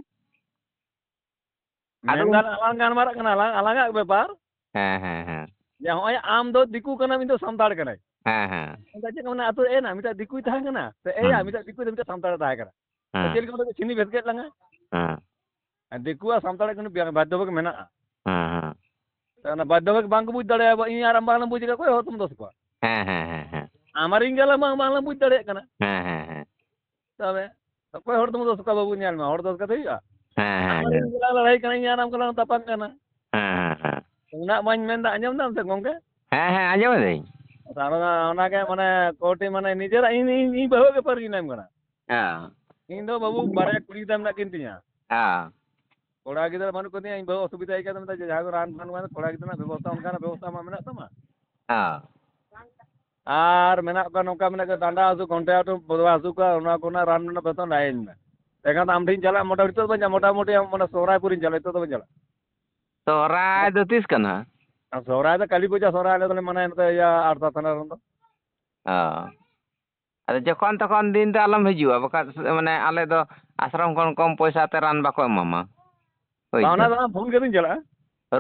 ᱟᱫᱚ ᱢᱮᱱᱫᱟ, ᱩᱱ- ᱟᱞᱟᱝ ᱜᱟᱞᱢᱟᱨᱟᱜ ᱠᱟᱱᱟ, ᱟᱞᱟᱝ, ᱟᱞᱟᱝᱟᱜ ᱵᱮᱯᱟᱨ᱾ ᱦᱮᱸ, ᱦᱮᱸ, ᱦᱮᱸ᱾ ᱡᱮ ᱦᱚᱸᱜᱼᱚᱭ ᱟᱢ ᱫᱚ ᱫᱤᱠᱩ ᱠᱟᱱᱟᱢ, ᱤᱧ ᱫᱚ ᱥᱟᱱᱛᱟᱲ ᱠᱟᱱᱟᱹᱧ᱾ ᱦᱮᱸ, ᱦᱮᱸ᱾ ᱚᱱᱠᱟ ᱪᱮᱫ ᱠᱚ ᱢᱮᱱᱟ, ᱟᱹᱛᱩ ᱨᱮ ᱮᱱᱟ, ᱢᱤᱫᱴᱟᱝ ᱫᱤᱠᱩᱭ ᱛᱟᱦᱮᱸ ᱠᱟᱱᱟ, ᱥᱮ ᱮᱭᱟ, ᱦᱮᱸ᱾ ᱢᱤᱫᱴᱟᱝ ᱫᱤᱠᱩ ᱫᱚ ᱢᱤᱫᱴᱟᱝ ᱥᱟᱱᱛᱟᱲᱮ ᱛᱟᱦᱮᱸ ᱠᱟᱱᱟ᱾ ᱦᱮᱸ᱾ ᱪᱮᱫ ᱞᱮᱠᱟ ᱚᱸᱰᱮ ᱫᱚ ᱪᱷᱤᱱᱤ ᱵᱷᱮᱫ ᱠᱮᱫ ᱞᱟᱝᱟ᱾ ᱦᱮᱸ᱾ ᱟᱨ ᱫᱤᱠᱩ ᱟᱨ ᱥᱟᱱᱛᱟᱲᱟᱜ ᱠᱳᱱᱳ ᱵᱮ-, ᱵᱟᱫᱽᱫᱷᱚ ᱵᱷᱟᱜᱽ ᱢᱮᱱᱟᱜᱼᱟ᱾ ᱦᱮᱸ, ᱦᱮᱸ᱾ ᱛᱚ ᱚᱱᱟ ᱵᱟᱫᱽᱫᱷᱚ ᱵᱷᱟᱜᱽ ᱵᱟᱝ ᱠᱚ ᱵᱩᱡᱽ ᱫᱟᱲᱮᱭᱟᱜᱼᱟ, ᱤᱧ ᱟᱨ ᱟᱢ ᱵᱟᱝ ᱞᱟᱝ ᱵᱩᱡᱽ ᱠᱟᱜ ᱠᱚᱣᱟ, ᱦᱚᱲ ᱛᱮᱢ ᱫᱚᱥ ᱠᱚᱣᱟ᱾ ᱦᱮᱸ, ᱦᱮᱸ, ᱦᱮᱸ, ᱦᱮᱸ᱾ ᱟᱢᱟᱨ ᱤᱧ ᱜᱮ ᱵᱟᱝ, ᱵᱟᱝ ᱞᱟᱝ ᱵᱩᱡᱽ ᱫᱟᱲᱮᱭᱟᱜ ᱠᱟᱱᱟ᱾ ᱦᱮᱸ, ᱦᱮᱸ, ᱦᱮᱸ᱾ ᱛᱚᱵᱮ ᱚᱠᱚᱭ ᱦᱚᱲ ᱛᱮᱢ ᱫᱚᱥ ᱠᱚᱣᱟ ᱵᱟᱹᱵᱩ, ᱧᱮᱞ ᱢᱮ, ᱦᱚᱲ ᱫᱚᱥ ᱠᱟᱛᱮ ᱦᱩᱭᱩᱜᱼᱟ? ᱦᱮᱸ, ᱦᱮᱸ, ᱟᱢᱟᱨ ᱦᱮᱸ᱾ ᱤᱧ ᱜᱮ ᱞᱟᱝ ᱞᱟᱹᱲᱦᱟᱹᱭ ᱠᱟᱱᱟ, ᱤᱧ ᱟᱨ ᱟᱢ ᱜᱮ ᱞᱟᱝ ᱛᱟᱯᱟᱢ ᱠᱟᱱᱟ᱾ ᱦᱮᱸ, ᱦᱮᱸ, ᱦᱮᱸ᱾ ᱩᱱᱟᱹᱜ ᱢᱟᱧ ᱢᱮᱱᱫᱟ, ᱟᱸᱡᱚᱢ ᱫᱟᱢ ᱥᱮ ᱜᱚᱝᱠᱮ? ᱦᱮᱸ, ᱦᱮᱸ, ᱟᱸᱡᱚᱢ ᱫᱟᱹᱧ᱾ ᱟᱫᱚ ᱚᱱᱟ, ᱚᱱᱟᱜᱮ ᱢᱟᱱᱮ ᱠᱳᱴᱤ ᱢᱟᱱᱮ ᱱᱤᱡᱮᱨᱟᱜ ᱤᱧ, ᱤᱧ, ᱤᱧ ᱵᱟᱹᱦᱩ ᱜᱮ ᱯᱟᱹᱨᱤᱧ ᱮᱢ ᱠᱟᱱᱟ᱾ ᱦᱮᱸ᱾ ᱤᱧ ᱫᱚ ᱵᱟᱹᱵᱩ ᱵᱟᱨᱭᱟ ᱠᱩᱲᱤ ᱜᱤᱫᱽᱨᱟᱹ ᱢᱮᱱᱟᱜ ᱠᱤᱱ ᱛᱤᱧᱟ᱾ ᱦᱮᱸ᱾ ᱠᱚᱲᱟ ᱜᱤᱫᱽᱨᱟᱹ ᱵᱟᱹᱱᱩᱜ ᱠᱚᱛᱤᱧᱟ, ᱤᱧ ᱵᱟᱹᱦᱩ ᱚᱥᱩᱵᱤᱫᱷᱟ ᱟᱹᱭᱠᱟᱹᱣ ᱫᱟ, ᱢᱮᱛᱟᱭ ᱡᱮ ᱡᱟᱦᱟᱸ ᱠᱚ ᱨᱟᱱ ᱯᱷᱟᱱ ᱠᱚ ᱠᱚᱲᱟ ᱜᱤᱫᱽᱨᱟᱹ ᱨᱮᱱᱟᱜ ᱵᱮᱵᱚᱥᱛᱷᱟ, ᱚᱱᱠᱟᱱᱟᱜ ᱵᱮᱵᱚᱥᱛᱷᱟ ᱟᱢᱟᱜ ᱢᱮᱱᱟᱜ ᱛᱟᱢᱟ? ᱦᱮᱸ᱾ ᱟᱨ ᱢᱮᱱᱟᱜ ᱠᱚᱣᱟ ᱱᱚᱝᱠᱟ, ᱢᱮᱱᱟᱜ ᱠᱚᱣᱟ ᱰᱟᱸᱰᱟ ᱦᱟᱹᱥᱩ, ᱜᱚᱱᱴᱮ ᱦᱟᱹᱥᱩ, ᱵᱚᱦᱚᱜ ᱦᱟᱹᱥᱩ ᱠᱚᱣᱟ, ᱚᱱᱟ ᱠᱚᱨᱮᱱᱟᱜ ᱨᱟᱱ ᱨᱮᱱᱟᱜ ᱵᱮᱵᱚᱥᱛᱷᱟ ᱞᱟᱭᱟᱧ ᱢᱮ᱾ ᱮᱱᱠᱷᱟᱱ ᱟᱢ ᱴᱷᱮᱱ ᱤᱧ ᱪᱟᱞᱟᱜᱼᱟ, ᱢᱚᱴᱟᱢᱩᱴᱤ ᱱᱤᱛᱚᱜ ᱫᱚ ᱵᱟᱹᱧ ᱪᱟᱞᱟᱜᱼᱟ, ᱢᱚᱴᱟᱢᱩᱴᱤ ᱟᱢ ᱚᱱᱟ ᱥᱚᱦᱨᱟᱭ ᱯᱩᱨᱤᱧ ᱪᱟᱞᱟᱜᱼᱟ, ᱱᱤᱛᱚᱜ ᱫᱚ ᱵᱟᱹᱧ ᱪᱟᱞᱟᱜᱼᱟ᱾ ᱥᱚᱦᱨᱟᱭ ᱫᱚ ᱛᱤᱥ ᱠᱟᱱᱟ? ᱟᱨ ᱥᱚᱦᱨᱟᱭ ᱫᱚ ᱠᱟᱹᱞᱤ ᱯᱩᱡᱟᱹ ᱥᱚᱦᱨᱟᱭ ᱟᱞᱮ ᱫᱚᱞᱮ ᱢᱟᱱᱟᱭᱟ ᱱᱚᱛᱮ ᱤᱭᱟᱹ ᱟᱴ ᱥᱟᱛ ᱛᱷᱟᱱᱟ ᱨᱮᱫᱚ᱾ ᱚ᱾ ᱟᱫᱚ ᱡᱚᱠᱷᱚᱱ ᱛᱚᱠᱷᱚᱱ ᱫᱤᱱ ᱫᱚ ᱟᱞᱚᱢ ᱦᱤᱡᱩᱜᱼᱟ, ᱵᱟᱠᱷᱟᱡ ᱢᱟᱱᱮ ᱟᱞᱮ ᱫᱚ ᱟᱥᱨᱚᱢ ᱠᱷᱚᱱ ᱠᱚᱢ ᱯᱚᱭᱥᱟ ᱛᱮ ᱨᱟᱱ ᱵᱟᱠᱚ ᱮᱢᱟᱢᱟ᱾ ᱦᱳᱭ ᱵᱟᱝ, ᱛᱚ᱾ ᱚᱱᱟ ᱫᱚ ᱟᱢ ᱯᱷᱳᱱ ᱠᱟᱛᱮᱧ ᱪᱟᱞᱟᱜᱼᱟ᱾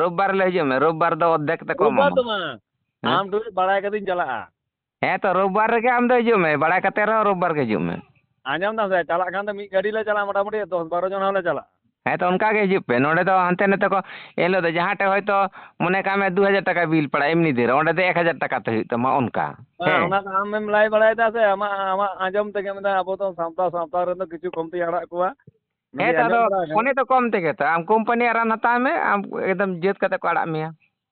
ᱨᱳᱵᱵᱟᱨ ᱦᱤᱞᱳᱜ ᱦᱤᱡᱩᱜ ᱢᱮ, ᱨᱳᱵᱵᱟᱨ ᱫᱚ ᱚᱨᱫᱷᱮᱠ ᱛᱮᱠᱚ ᱨᱳᱵᱵᱟᱨ ᱮᱢᱟᱢᱟ᱾ ᱫᱚ ᱵᱟᱝ, ᱦᱮᱸ? ᱟᱢ ᱴᱷᱮᱱ ᱵᱟᱲᱟᱭ ᱠᱟᱛᱮᱧ ᱪᱟᱞᱟᱜᱼᱟ᱾ ᱦᱮᱸ ᱛᱚ, ᱨᱳᱵᱵᱟᱨ ᱨᱮᱜᱮ ᱟᱢ ᱫᱚ ᱦᱤᱡᱩᱜ ᱢᱮ, ᱵᱟᱲᱟᱭ ᱠᱟᱛᱮ ᱨᱮᱦᱚᱸ ᱨᱳᱵᱵᱟᱨ ᱜᱮ ᱦᱤᱡᱩᱜ ᱢᱮ᱾ ᱟᱸᱡᱚᱢ ᱫᱟᱢ ᱥᱮ, ᱪᱟᱞᱟᱜ ᱠᱷᱟᱱ ᱫᱚ ᱢᱤᱫ ᱜᱟᱹᱰᱤ ᱞᱮ ᱪᱟᱞᱟᱜᱼᱟ, ᱢᱚᱴᱟᱢᱩᱴᱤ ᱫᱚᱥ ᱵᱟᱨᱚ ᱡᱚᱱ ᱦᱚᱸᱞᱮ ᱪᱟᱞᱟᱜᱼᱟ᱾ ᱦᱮᱸ ᱛᱚ, ᱚᱱᱠᱟ ᱜᱮ ᱦᱤᱡᱩᱜ ᱯᱮ᱾ ᱱᱚᱸᱰᱮ ᱫᱚ ᱦᱟᱱᱛᱮ ᱱᱟᱛᱮ ᱠᱚ, ᱮᱱ ᱦᱤᱞᱳᱜ ᱫᱚ ᱡᱟᱦᱟᱸ ᱴᱷᱮᱡ ᱦᱚᱭᱛᱳ ᱢᱚᱱᱮ ᱠᱟᱜ ᱢᱮ ᱫᱩ ᱦᱟᱡᱟᱨ ᱴᱟᱠᱟ ᱵᱤᱞ ᱯᱟᱲᱟᱜᱼᱟ ᱮᱢᱱᱤ ᱫᱤᱱ ᱨᱮ, ᱚᱸᱰᱮ ᱫᱚ ᱮᱠ ᱦᱟᱡᱟᱨ ᱴᱟᱠᱟ ᱛᱮ ᱦᱩᱭᱩᱜ ᱛᱟᱢᱟ ᱚᱱᱠᱟ᱾ ᱦᱮᱸ, ᱦᱮᱸ᱾ ᱚᱱᱟ ᱫᱚ ᱟᱢᱮᱢ ᱞᱟᱹᱭ ᱵᱟᱲᱟᱭᱮᱫᱟ ᱥᱮ, ᱟᱢᱟᱜ, ᱟᱢᱟᱜ ᱟᱸᱡᱚᱢ ᱛᱮᱜᱮ ᱢᱮᱱᱫᱟ, ᱟᱵᱚ ᱫᱚ ᱥᱟᱶᱛᱟ, ᱥᱟᱶᱛᱟ ᱨᱮᱱ ᱫᱚ ᱠᱤᱪᱷᱩ ᱠᱚᱢᱛᱤ ᱟᱲᱟᱜ ᱠᱚᱣᱟ᱾ ᱦᱮᱸ ᱛᱚ, ᱱᱚᱰᱮ ᱟᱫᱚ ᱟᱸᱡᱚᱢ ᱵᱟᱲᱟ ᱟᱠᱟᱱᱟ᱾ ᱚᱱᱮ ᱛᱚ ᱠᱚᱢ ᱛᱮᱜᱮ ᱛᱚ, ᱟᱢ ᱠᱳᱢᱯᱟᱱᱤᱭᱟᱜ ᱨᱟᱱ ᱦᱟᱛᱟᱣ ᱢᱮ, ᱟᱢ ᱮᱠᱫᱚᱢ ᱡᱟᱹᱛ ᱠᱟᱛᱮ ᱠᱚ ᱟᱲᱟᱜ ᱢᱮᱭᱟ,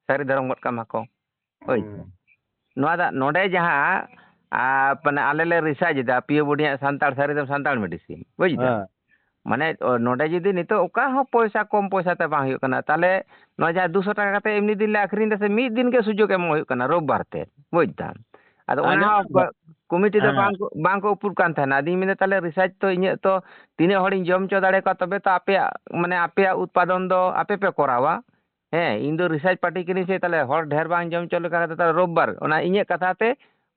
ᱥᱟᱹᱨᱤ ᱫᱷᱚᱨᱚᱢ ᱜᱚᱫ ᱠᱟᱢᱟ ᱠᱚ᱾ ᱦᱳᱭ᱾ ᱦᱩᱸ᱾ ᱱᱚᱣᱟ ᱫᱚ ᱱᱚᱰᱮ ᱡᱟᱦᱟᱸ, ᱟ, ᱢᱟᱱᱮ ᱟᱞᱮ ᱞᱮ ᱨᱤᱥᱟᱨᱪ ᱮᱫᱟ, ᱯᱤᱭᱳ ᱵᱳᱰᱤᱭᱟᱜ ᱥᱟᱱᱛᱟᱲ, ᱥᱟᱹᱨᱤ ᱫᱚ ᱥᱟᱱᱛᱟᱲ ᱢᱮᱰᱤᱥᱤᱱ, ᱵᱩᱡᱽ ᱫᱟᱢ? ᱦᱮᱸ᱾ ᱢᱟᱱᱮ, ᱚ, ᱱᱚᱰᱮ ᱡᱩᱫᱤ ᱱᱤᱛᱚᱜ ᱚᱠᱟ ᱦᱚᱸ ᱯᱚᱭᱥᱟ, ᱠᱚᱢ ᱯᱚᱭᱥᱟ ᱛᱮ ᱵᱟᱝ ᱦᱩᱭᱩᱜ ᱠᱟᱱᱟ, ᱛᱟᱦᱞᱮ ᱱᱚᱣᱟ ᱡᱟᱦᱟᱸ ᱫᱩᱥᱚ ᱴᱟᱠᱟ ᱠᱟᱛᱮ ᱮᱢᱱᱤ ᱫᱤᱱ ᱞᱮ ᱟᱹᱠᱷᱨᱤᱧ ᱮᱫᱟ ᱥᱮ, ᱢᱤᱫ ᱫᱤᱱ ᱜᱮ ᱥᱩᱡᱳᱜᱽ ᱮᱢᱚᱜ ᱦᱩᱭᱩᱜ ᱠᱟᱱᱟ, ᱨᱳᱵᱵᱟᱨ ᱛᱮ, ᱵᱩᱡᱽ ᱫᱟᱢ? ᱟᱫᱚ ᱚᱱᱟ ᱟᱸᱡᱚᱢ ᱦᱚᱸ ᱢᱮ᱾ ᱠᱚ-, ᱠᱚᱢᱤᱴᱤ ᱫᱚ ᱦᱮᱸ᱾ ᱵᱟᱝ ᱠᱚ, ᱵᱟᱝ ᱠᱚ ᱩᱯᱨᱩᱵ ᱠᱟᱱ ᱛᱟᱦᱮᱱᱟ᱾ ᱟᱫᱚᱧ ᱢᱮᱱᱫᱟ, ᱛᱟᱦᱞᱮ ᱨᱤᱥᱟᱨᱪ ᱛᱚ ᱤᱧᱟᱹᱜ ᱛᱚ ᱛᱤᱱᱟᱹᱜ ᱦᱚᱲᱤᱧ ᱡᱚᱢ ᱦᱚᱪᱚ ᱫᱟᱲᱮ ᱠᱚᱣᱟ, ᱛᱚᱵᱮ ᱛᱚ ᱟᱯᱮᱭᱟᱜ, ᱢᱟᱱᱮ ᱟᱯᱮᱭᱟᱜ ᱩᱛᱯᱟᱫᱚᱱ ᱫᱚ ᱟᱯᱮ ᱯᱮ ᱠᱚᱨᱟᱣᱟ᱾ ᱦᱮᱸ, ᱤᱧ ᱫᱚ ᱨᱤᱥᱟᱨᱪ ᱯᱟᱨᱴᱤ ᱠᱟᱹᱱᱟᱹᱧ ᱥᱮ, ᱛᱟᱦᱞᱮ ᱦᱚᱲ ᱰᱷᱮᱨ ᱵᱟᱝ ᱡᱚᱢ ᱦᱚᱪᱚ ᱞᱮᱠᱟ ᱠᱟᱛᱮ, ᱛᱟᱦᱞᱮ ᱨᱳᱵᱵᱟᱨ ᱚᱱᱟ ᱤᱧᱟᱹᱜ ᱠᱟᱛᱷᱟ ᱛᱮ,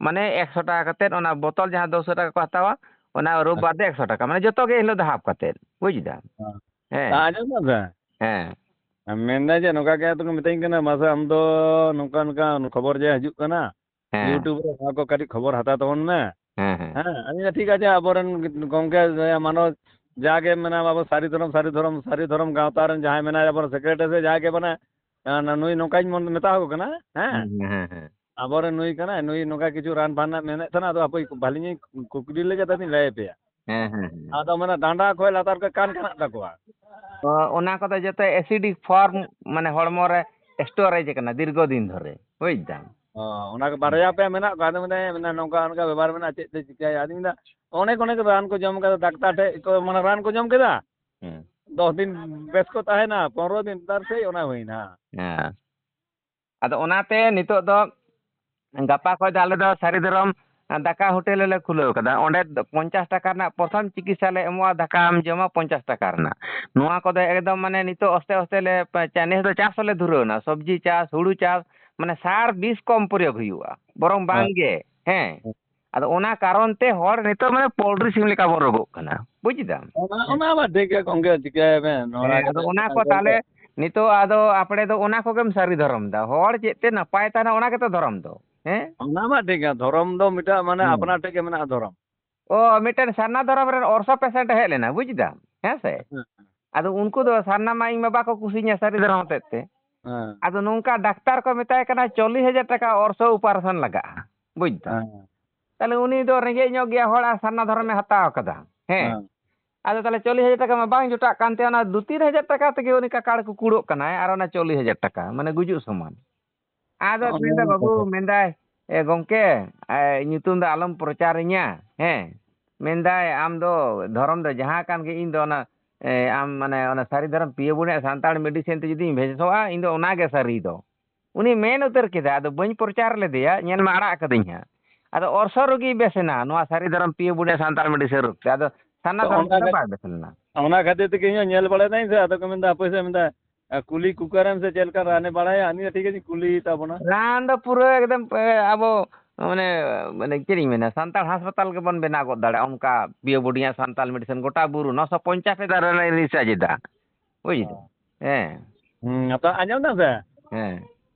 ᱢᱟᱱᱮ ᱮᱠᱥᱚ ᱴᱟᱠᱟ ᱠᱟᱛᱮ ᱚᱱᱟ ᱵᱚᱛᱚᱞ ᱡᱟᱦᱟᱸ ᱫᱩᱥᱚ ᱴᱟᱠᱟ ᱠᱚ ᱦᱟᱛᱟᱣᱟ, ᱚᱱᱟ ᱨᱳᱵᱵᱟᱨ ᱫᱚ ᱮᱠᱥᱚ ᱴᱟᱠᱟ, ᱢᱟᱱᱮ ᱡᱚᱛᱚ ᱜᱮ ᱮᱱ ᱦᱤᱞᱳᱜ ᱫᱚ ᱦᱟᱯ ᱠᱟᱛᱮ, ᱵᱩᱡᱽ ᱫᱟᱢ? ᱦᱮᱸ᱾ ᱦᱮᱸ᱾ ᱟᱸᱡᱚᱢ ᱫᱟᱢ ᱥᱮ? ᱦᱮᱸ᱾ ᱢᱮᱱᱫᱟ ᱡᱮ ᱱᱚᱝᱠᱟ ᱜᱮ ᱛᱚᱠᱚ ᱢᱤᱛᱟᱹᱧ ᱠᱟᱱᱟ, ᱢᱟᱥᱮ ᱟᱢ ᱫᱚ ᱱᱚᱝᱠᱟ ᱱᱚᱝᱠᱟ ᱠᱷᱚᱵᱚᱨ ᱡᱮ ᱦᱤᱡᱩᱜ ᱠᱟᱱᱟ, ᱦᱮᱸ᱾ YouTube ᱨᱮ ᱱᱚᱣᱟ ᱠᱚ ᱠᱟᱹᱴᱤᱡ ᱠᱷᱚᱵᱚᱨ ᱦᱟᱛᱟᱣ ᱛᱟᱵᱚᱱ ᱢᱮ᱾ ᱦᱮᱸ, ᱦᱮᱸ᱾ ᱦᱮᱸ, ᱟᱹᱞᱤᱧ ᱫᱚ ᱴᱷᱤᱠ ᱟᱪᱷᱮ, ᱟᱵᱚᱨᱮᱱ ᱜᱚᱝᱠᱮ ᱢᱟᱱᱚ ᱡᱟᱜᱮ ᱢᱮᱱᱟ, ᱟᱵᱚ ᱥᱟᱹᱨᱤ ᱫᱷᱚᱨᱚᱢ, ᱥᱟᱹᱨᱤ ᱫᱷᱚᱨᱚᱢ, ᱥᱟᱹᱨᱤ ᱫᱷᱚᱨᱚᱢ ᱜᱟᱶᱛᱟ ᱨᱮᱱ ᱡᱟᱦᱟᱸᱭ ᱢᱮᱱᱟᱭᱟ, ᱟᱵᱚᱨᱮᱱ ᱥᱮᱠᱨᱮᱴᱟᱨᱤ ᱥᱮ ᱡᱟᱦᱟᱸᱭ ᱜᱮ ᱢᱟᱱᱮ, ᱱᱩᱭ ᱱᱚᱝᱠᱟᱧ ᱢᱚᱱ-, ᱢᱮᱛᱟ ᱟᱠᱚ ᱠᱟᱱᱟ, ᱦᱮᱸ᱾ ᱦᱮᱸ, ᱦᱮᱸ, ᱦᱮᱸ᱾ ᱟᱵᱚᱨᱮᱱ ᱱᱩᱭ ᱠᱟᱱᱟᱭ, ᱱᱩᱭ ᱱᱚᱝᱠᱟ ᱠᱤᱪᱷᱩ ᱨᱟᱱ ᱯᱷᱟᱱ ᱨᱮᱱᱟᱜ ᱢᱮᱱᱮᱫ ᱛᱟᱦᱮᱱᱟ, ᱟᱫᱚ ᱦᱟᱯᱮ ᱵᱷᱟᱞᱤ ᱧᱚᱜ ᱠᱩᱠᱞᱤ ᱞᱮᱜᱮ ᱛᱟᱫᱚᱧ ᱞᱟᱹᱭ ᱟᱯᱮᱭᱟ᱾ ᱦᱮᱸ, ᱦᱮᱸ, ᱦᱮᱸ᱾ ᱟᱫᱚ ᱢᱟᱱᱮ ᱰᱟᱸᱰᱟ ᱠᱷᱚᱡ ᱞᱟᱛᱟᱨ ᱠᱷᱚᱡ ᱠᱟᱱ ᱠᱟᱱᱟᱜ ᱛᱟᱠᱚᱣᱟ᱾ ᱚ, ᱚᱱᱟ ᱠᱚᱫᱚ ᱡᱚᱛᱚ acidic form, ᱢᱟᱱᱮ ᱦᱚᱲᱢᱚ ᱨᱮ storage ᱟᱠᱟᱱᱟ ᱫᱤᱨᱜᱷᱚ ᱫᱤᱱ ᱫᱷᱚᱨᱮ, ᱵᱩᱡᱽ ᱫᱟᱢ? ᱚ, ᱚᱱᱟ ᱠᱚ ᱵᱟᱨᱭᱟ ᱯᱮᱭᱟ ᱢᱮᱱᱟᱜ ᱠᱚᱣᱟ, ᱟᱫᱚ ᱢᱮᱱᱫᱟ, ᱢᱮᱱᱫᱟ ᱱᱚᱝᱠᱟ ᱚᱱᱠᱟ ᱵᱮᱯᱟᱨ ᱢᱮᱱᱟᱜᱼᱟ, ᱪᱮᱫ ᱛᱮ ᱪᱤᱠᱟᱹᱭᱟ? ᱟᱫᱚᱧ ᱢᱮᱱᱫᱟ ᱚᱱᱮᱠ ᱚᱱᱮᱠ ᱨᱟᱱ ᱠᱚ ᱡᱚᱢ ᱠᱟᱫᱟ, ᱰᱟᱠᱛᱟᱨ ᱴᱷᱮᱡ ᱠᱚ, ᱢᱟᱱᱮ ᱨᱟᱱ ᱠᱚ ᱡᱚᱢ ᱠᱮᱫᱟ, ᱦᱮᱸ᱾ ᱫᱚᱥ ᱫᱤᱱ ᱵᱮᱥ ᱠᱚ ᱛᱟᱦᱮᱱᱟ, ᱯᱚᱱᱨᱚ ᱫᱤᱱ ᱛᱟᱨ ᱥᱮᱭ ᱚᱱᱟ ᱦᱩᱭᱱᱟ᱾ ᱦᱮᱸ᱾ ᱟᱫᱚ ᱚᱱᱟᱛᱮ ᱱᱤᱛᱚᱜ ᱫᱚ ᱜᱟᱯᱟ ᱠᱷᱚᱡ ᱫᱚ ᱟᱞᱮ ᱫᱚ ᱥᱟᱹᱨᱤ ᱫᱷᱚᱨᱚᱢ ᱫᱟᱠᱟ ᱦᱳᱴᱮᱞ ᱞᱮ ᱠᱷᱩᱞᱟᱹᱣ ᱠᱟᱫᱟ᱾ ᱚᱸᱰᱮ ᱫᱚ ᱯᱚᱧᱪᱟᱥ ᱴᱟᱠᱟ ᱨᱮᱱᱟᱜ ᱯᱨᱚᱛᱷᱚᱢ ᱪᱤᱠᱤᱛᱥᱟ ᱞᱮ ᱮᱢᱚᱜᱼᱟ, ᱫᱟᱠᱟᱢ ᱡᱚᱢᱟ ᱯᱚᱧᱪᱟᱥ ᱴᱟᱠᱟ ᱨᱮᱱᱟᱜ᱾ ᱱᱚᱣᱟ ᱠᱚᱫᱚ ᱮᱠᱫᱚᱢ ᱢᱟᱱᱮ ᱱᱤᱛᱚᱜ ᱟᱥᱛᱮ ᱟᱥᱛᱮ ᱞᱮ ᱯᱟ-, ᱪᱟ-, ᱱᱮᱥ ᱫᱚ ᱪᱟᱥ ᱦᱚᱸᱞᱮ ᱫᱷᱩᱨᱟᱹᱣ ᱮᱱᱟ, ᱥᱚᱵᱽᱡᱤ ᱪᱟᱥ, ᱦᱩᱲᱩ ᱪᱟᱥ, ᱢᱟᱱᱮ ᱥᱟᱨ ᱵᱤᱥ ᱠᱚᱢ ᱯᱨᱚᱭᱳᱜᱽ ᱦᱩᱭᱩᱜᱼᱟ, ᱵᱚᱨᱚᱝ ᱵᱟᱝ ᱦᱮᱸ᱾ ᱜᱮ, ᱦᱮᱸ᱾ ᱦᱮᱸ᱾ ᱟᱫᱚ ᱚᱱᱟ ᱠᱟᱨᱚᱱ ᱛᱮ ᱦᱚᱲ ᱱᱤᱛᱚᱜ ᱢᱟᱱᱮ ᱯᱳᱞᱴᱨᱤ ᱥᱤᱢ ᱞᱮᱠᱟ ᱵᱚᱱ ᱨᱳᱜᱳᱜ ᱠᱟᱱᱟ, ᱵᱩᱡᱽ ᱫᱟᱢ? ᱚᱱᱟ, ᱦᱮᱸ᱾ ᱚᱱᱟ ᱢᱟ ᱴᱷᱤᱠ ᱜᱮ ᱜᱚᱝᱠᱮ, ᱪᱤᱠᱟᱹᱭᱟᱵᱮᱱ? ᱚᱱᱟ ᱦᱮᱸ, ᱟᱫᱚ ᱠᱟᱛᱷᱟ ᱚᱱᱟ ᱠᱟᱱᱟ ᱠᱚ ᱜᱚᱝᱠᱮ᱾ ᱛᱟᱦᱞᱮ ᱱᱤᱛᱚᱜ ᱟᱫᱚ ᱟᱯᱲᱮ ᱫᱚ ᱚᱱᱟ ᱠᱚᱜᱮᱢ ᱥᱟᱹᱨᱤ ᱫᱷᱚᱨᱚᱢ ᱫᱟ᱾ ᱦᱚᱲ ᱪᱮᱫ ᱛᱮ ᱱᱟᱯᱟᱭ ᱛᱟᱦᱮᱱᱟ, ᱚᱱᱟ ᱜᱮᱛᱚ ᱫᱷᱚᱨᱚᱢ ᱫᱚ, ᱦᱮᱸ? ᱚᱱᱟ ᱢᱟ ᱴᱷᱤᱠ ᱜᱮ, ᱫᱷᱚᱨᱚᱢ ᱫᱚ ᱢᱤᱫᱴᱟᱝ ᱢᱟᱱᱮ ᱦᱮᱸ᱾ ᱟᱯᱱᱟᱨ ᱴᱷᱮᱡ ᱜᱮ ᱢᱮᱱᱟᱜᱼᱟ ᱫᱷᱚᱨᱚᱢ᱾ ᱚ, ᱢᱤᱫᱴᱮᱱ ᱥᱟᱨᱱᱟ ᱫᱷᱚᱨᱚᱢ ᱨᱮᱱ ᱚᱨᱥᱚ patient ᱦᱮᱡ ᱞᱮᱱᱟ, ᱵᱩᱡᱽ ᱫᱟᱢ, ᱦᱮᱸ ᱥᱮ? ᱦᱮᱸ᱾ ᱟᱫᱚ ᱩᱱᱠᱩ ᱫᱚ ᱥᱟᱨᱱᱟ ᱢᱟ ᱤᱧ ᱢᱟ ᱵᱟᱠᱚ ᱠᱩᱥᱤᱧᱟ ᱥᱟᱹᱨᱤ ᱫᱷᱚᱨᱚᱢ ᱦᱚᱛᱮᱫ ᱛᱮ᱾ ᱦᱮᱸ᱾ ᱟᱫᱚ ᱱᱚᱝᱠᱟ ᱰᱟᱠᱛᱟᱨ ᱠᱚ ᱢᱮᱛᱟᱭ ᱠᱟᱱᱟ, "ᱪᱚᱞᱞᱤᱥ ᱦᱟᱡᱟᱨ ᱴᱟᱠᱟ ᱚᱨᱥᱚ operation ᱞᱟᱜᱟᱜᱼᱟ", ᱵᱩᱡᱽ ᱫᱟᱢ᱾ ᱦᱮᱸ᱾ ᱛᱟᱦᱞᱮ ᱩᱱᱤ ᱫᱚ ᱨᱮᱸᱜᱮᱡ ᱧᱚᱜ ᱜᱮᱭᱟ ᱦᱚᱲ ᱟᱨ ᱥᱟᱨᱱᱟ ᱫᱷᱚᱨᱚᱢᱮ ᱦᱟᱛᱟᱣ ᱠᱟᱫᱟ᱾ ᱦᱮᱸ᱾ ᱦᱮᱸ᱾ ᱟᱫᱚ ᱛᱟᱦᱞᱮ ᱪᱚᱞᱞᱤᱥ ᱦᱟᱡᱟᱨ ᱴᱟᱠᱟ ᱢᱟ ᱵᱟᱝ ᱡᱚᱴᱟᱜ ᱠᱟᱱ ᱛᱟᱭᱟ, ᱚᱱᱟ ᱫᱩ ᱛᱤᱱ ᱦᱟᱡᱟᱨ ᱴᱟᱠᱟ ᱛᱮᱜᱮ ᱩᱱᱤ ᱠᱟᱠᱟᱲ ᱠᱩᱠᱩᱲᱚᱜ ᱠᱟᱱᱟᱭ ᱟᱨ ᱚᱱᱟ ᱪᱚᱞᱞᱤᱥ ᱦᱟᱡᱟᱨ ᱴᱟᱠᱟ, ᱢᱟᱱᱮ ᱜᱩᱡᱩᱜ ᱥᱚᱢᱟᱱ᱾ ᱟᱫᱚ ᱚᱱᱟ ᱢᱮᱱᱫᱟ, ᱢᱟ ᱵᱟᱹᱵᱩ, ᱠᱟᱛᱷᱟ᱾ ᱢᱮᱱᱫᱟᱭ, "ᱮ ᱜᱚᱢᱠᱮ, ᱮ, ᱧᱩᱛᱩᱢ ᱫᱚ ᱟᱞᱚᱢ ᱯᱨᱚᱪᱟᱨᱤᱧᱟ, ᱦᱮᱸ?" ᱢᱮᱱᱫᱟᱭ, "ᱟᱢ ᱫᱚ ᱫᱷᱚᱨᱚᱢ ᱫᱚ ᱡᱟᱦᱟᱸ ᱠᱟᱱ ᱜᱮ, ᱤᱧ ᱫᱚ ᱚᱱᱟ, ᱮ, ᱟᱢ ᱢᱟᱱᱮ ᱚᱱᱟ ᱥᱟᱹᱨᱤ ᱫᱷᱚᱨᱚᱢ ᱯᱤᱭᱳ ᱵᱚᱱᱤᱭᱟᱜ ᱥᱟᱱᱛᱟᱲ medicine ᱛᱮ ᱡᱩᱫᱤᱧ ᱵᱮᱥᱚᱜᱼᱟ, ᱤᱧ ᱫᱚ ᱚᱱᱟᱜᱮ ᱥᱟᱹᱨᱤ ᱫᱚ᱾" ᱩᱱᱤ ᱢᱮᱱ ᱩᱛᱟᱹᱨ ᱠᱮᱫᱟ, ᱟᱫᱚ ᱵᱟᱹᱧ ᱯᱨᱚᱪᱟᱨ ᱞᱮᱫᱮᱭᱟ, ᱧᱮᱞ ᱢᱟ ᱟᱲᱟᱜ ᱠᱟᱹᱫᱟᱹᱧ ᱦᱟᱸᱜ᱾ ᱟᱫᱚ ᱚᱨᱥᱚ ᱨᱩᱜᱤᱭ ᱵᱮᱥ ᱮᱱᱟ ᱱᱚᱣᱟ ᱥᱟᱹᱨᱤ ᱫᱷᱚᱨᱚᱢ ᱯᱤᱭᱳ ᱵᱚᱱᱤᱭᱟᱜ ᱥᱟᱱᱛᱟᱲ medicine ᱨᱳᱜᱽ ᱛᱮ᱾ ᱟᱫᱚ ᱥᱟᱨᱱᱟ ᱛᱚ ᱫᱷᱚᱨᱚᱢ ᱚᱱᱟ ᱛᱮᱫᱚ ᱠᱷᱟᱹᱛᱤᱨ, ᱵᱟᱭ ᱵᱮᱥ ᱞᱮᱱᱟ᱾ ᱚᱱᱟ ᱠᱷᱟᱹᱛᱤᱨ ᱛᱮᱜᱮ ᱤᱧ ᱦᱚᱸ ᱧᱮᱞ ᱵᱟᱲᱟᱭ ᱫᱟᱹᱧ ᱥᱮ, ᱟᱫᱚ ᱠᱚ ᱢᱮᱱᱫᱟ, ᱦᱟᱯᱳᱭ ᱥᱮ, ᱢᱮᱱᱫᱟ, ᱟᱨ ᱠᱩᱞᱤ ᱠᱚᱠᱟᱨᱮᱢ ᱥᱮ ᱪᱮᱫ ᱞᱮᱠᱟ ᱨᱟᱱᱮ ᱵᱟᱲᱟᱭᱟ, ᱩᱱᱤ ᱫᱚ ᱴᱷᱤᱠ ᱟᱪᱷᱮ ᱠᱩᱞᱤᱭᱮ ᱛᱟᱵᱚᱱᱟ᱾ ᱨᱟᱱ ᱫᱚ ᱯᱩᱨᱟᱹ ᱮᱠᱫᱚᱢ, ᱮ, ᱟᱵᱚ, ᱢᱟᱱᱮ, ᱢᱟᱱᱮ, ᱪᱮᱫ ᱤᱧ ᱢᱮᱱᱟ, ᱥᱟᱱᱛᱟᱲ ᱦᱟᱥᱯᱟᱛᱟᱞ ᱜᱮᱵᱚᱱ ᱵᱮᱱᱟᱣ ᱜᱚᱫ ᱫᱟᱲᱮᱭᱟᱜᱼᱟ, ᱚᱱᱠᱟ ᱯᱤᱭᱳ ᱵᱚᱰᱤᱭᱟ ᱥᱟᱱᱛᱟᱲ medicine ᱜᱚᱴᱟ ᱵᱩᱨᱩ ᱱᱚᱥᱚ ᱯᱚᱧᱪᱟᱥ ᱴᱤ ᱫᱟᱨᱮ ᱨᱮ research ᱮᱫᱟ, ᱵᱩᱡᱽ ᱫᱟᱢ? ᱦᱮᱸ᱾ ᱦᱮᱸ᱾ ᱦᱩᱸ, ᱟᱫᱚ ᱟᱸᱡᱚᱢ ᱫᱟᱢ ᱥᱮ? ᱦᱮᱸ᱾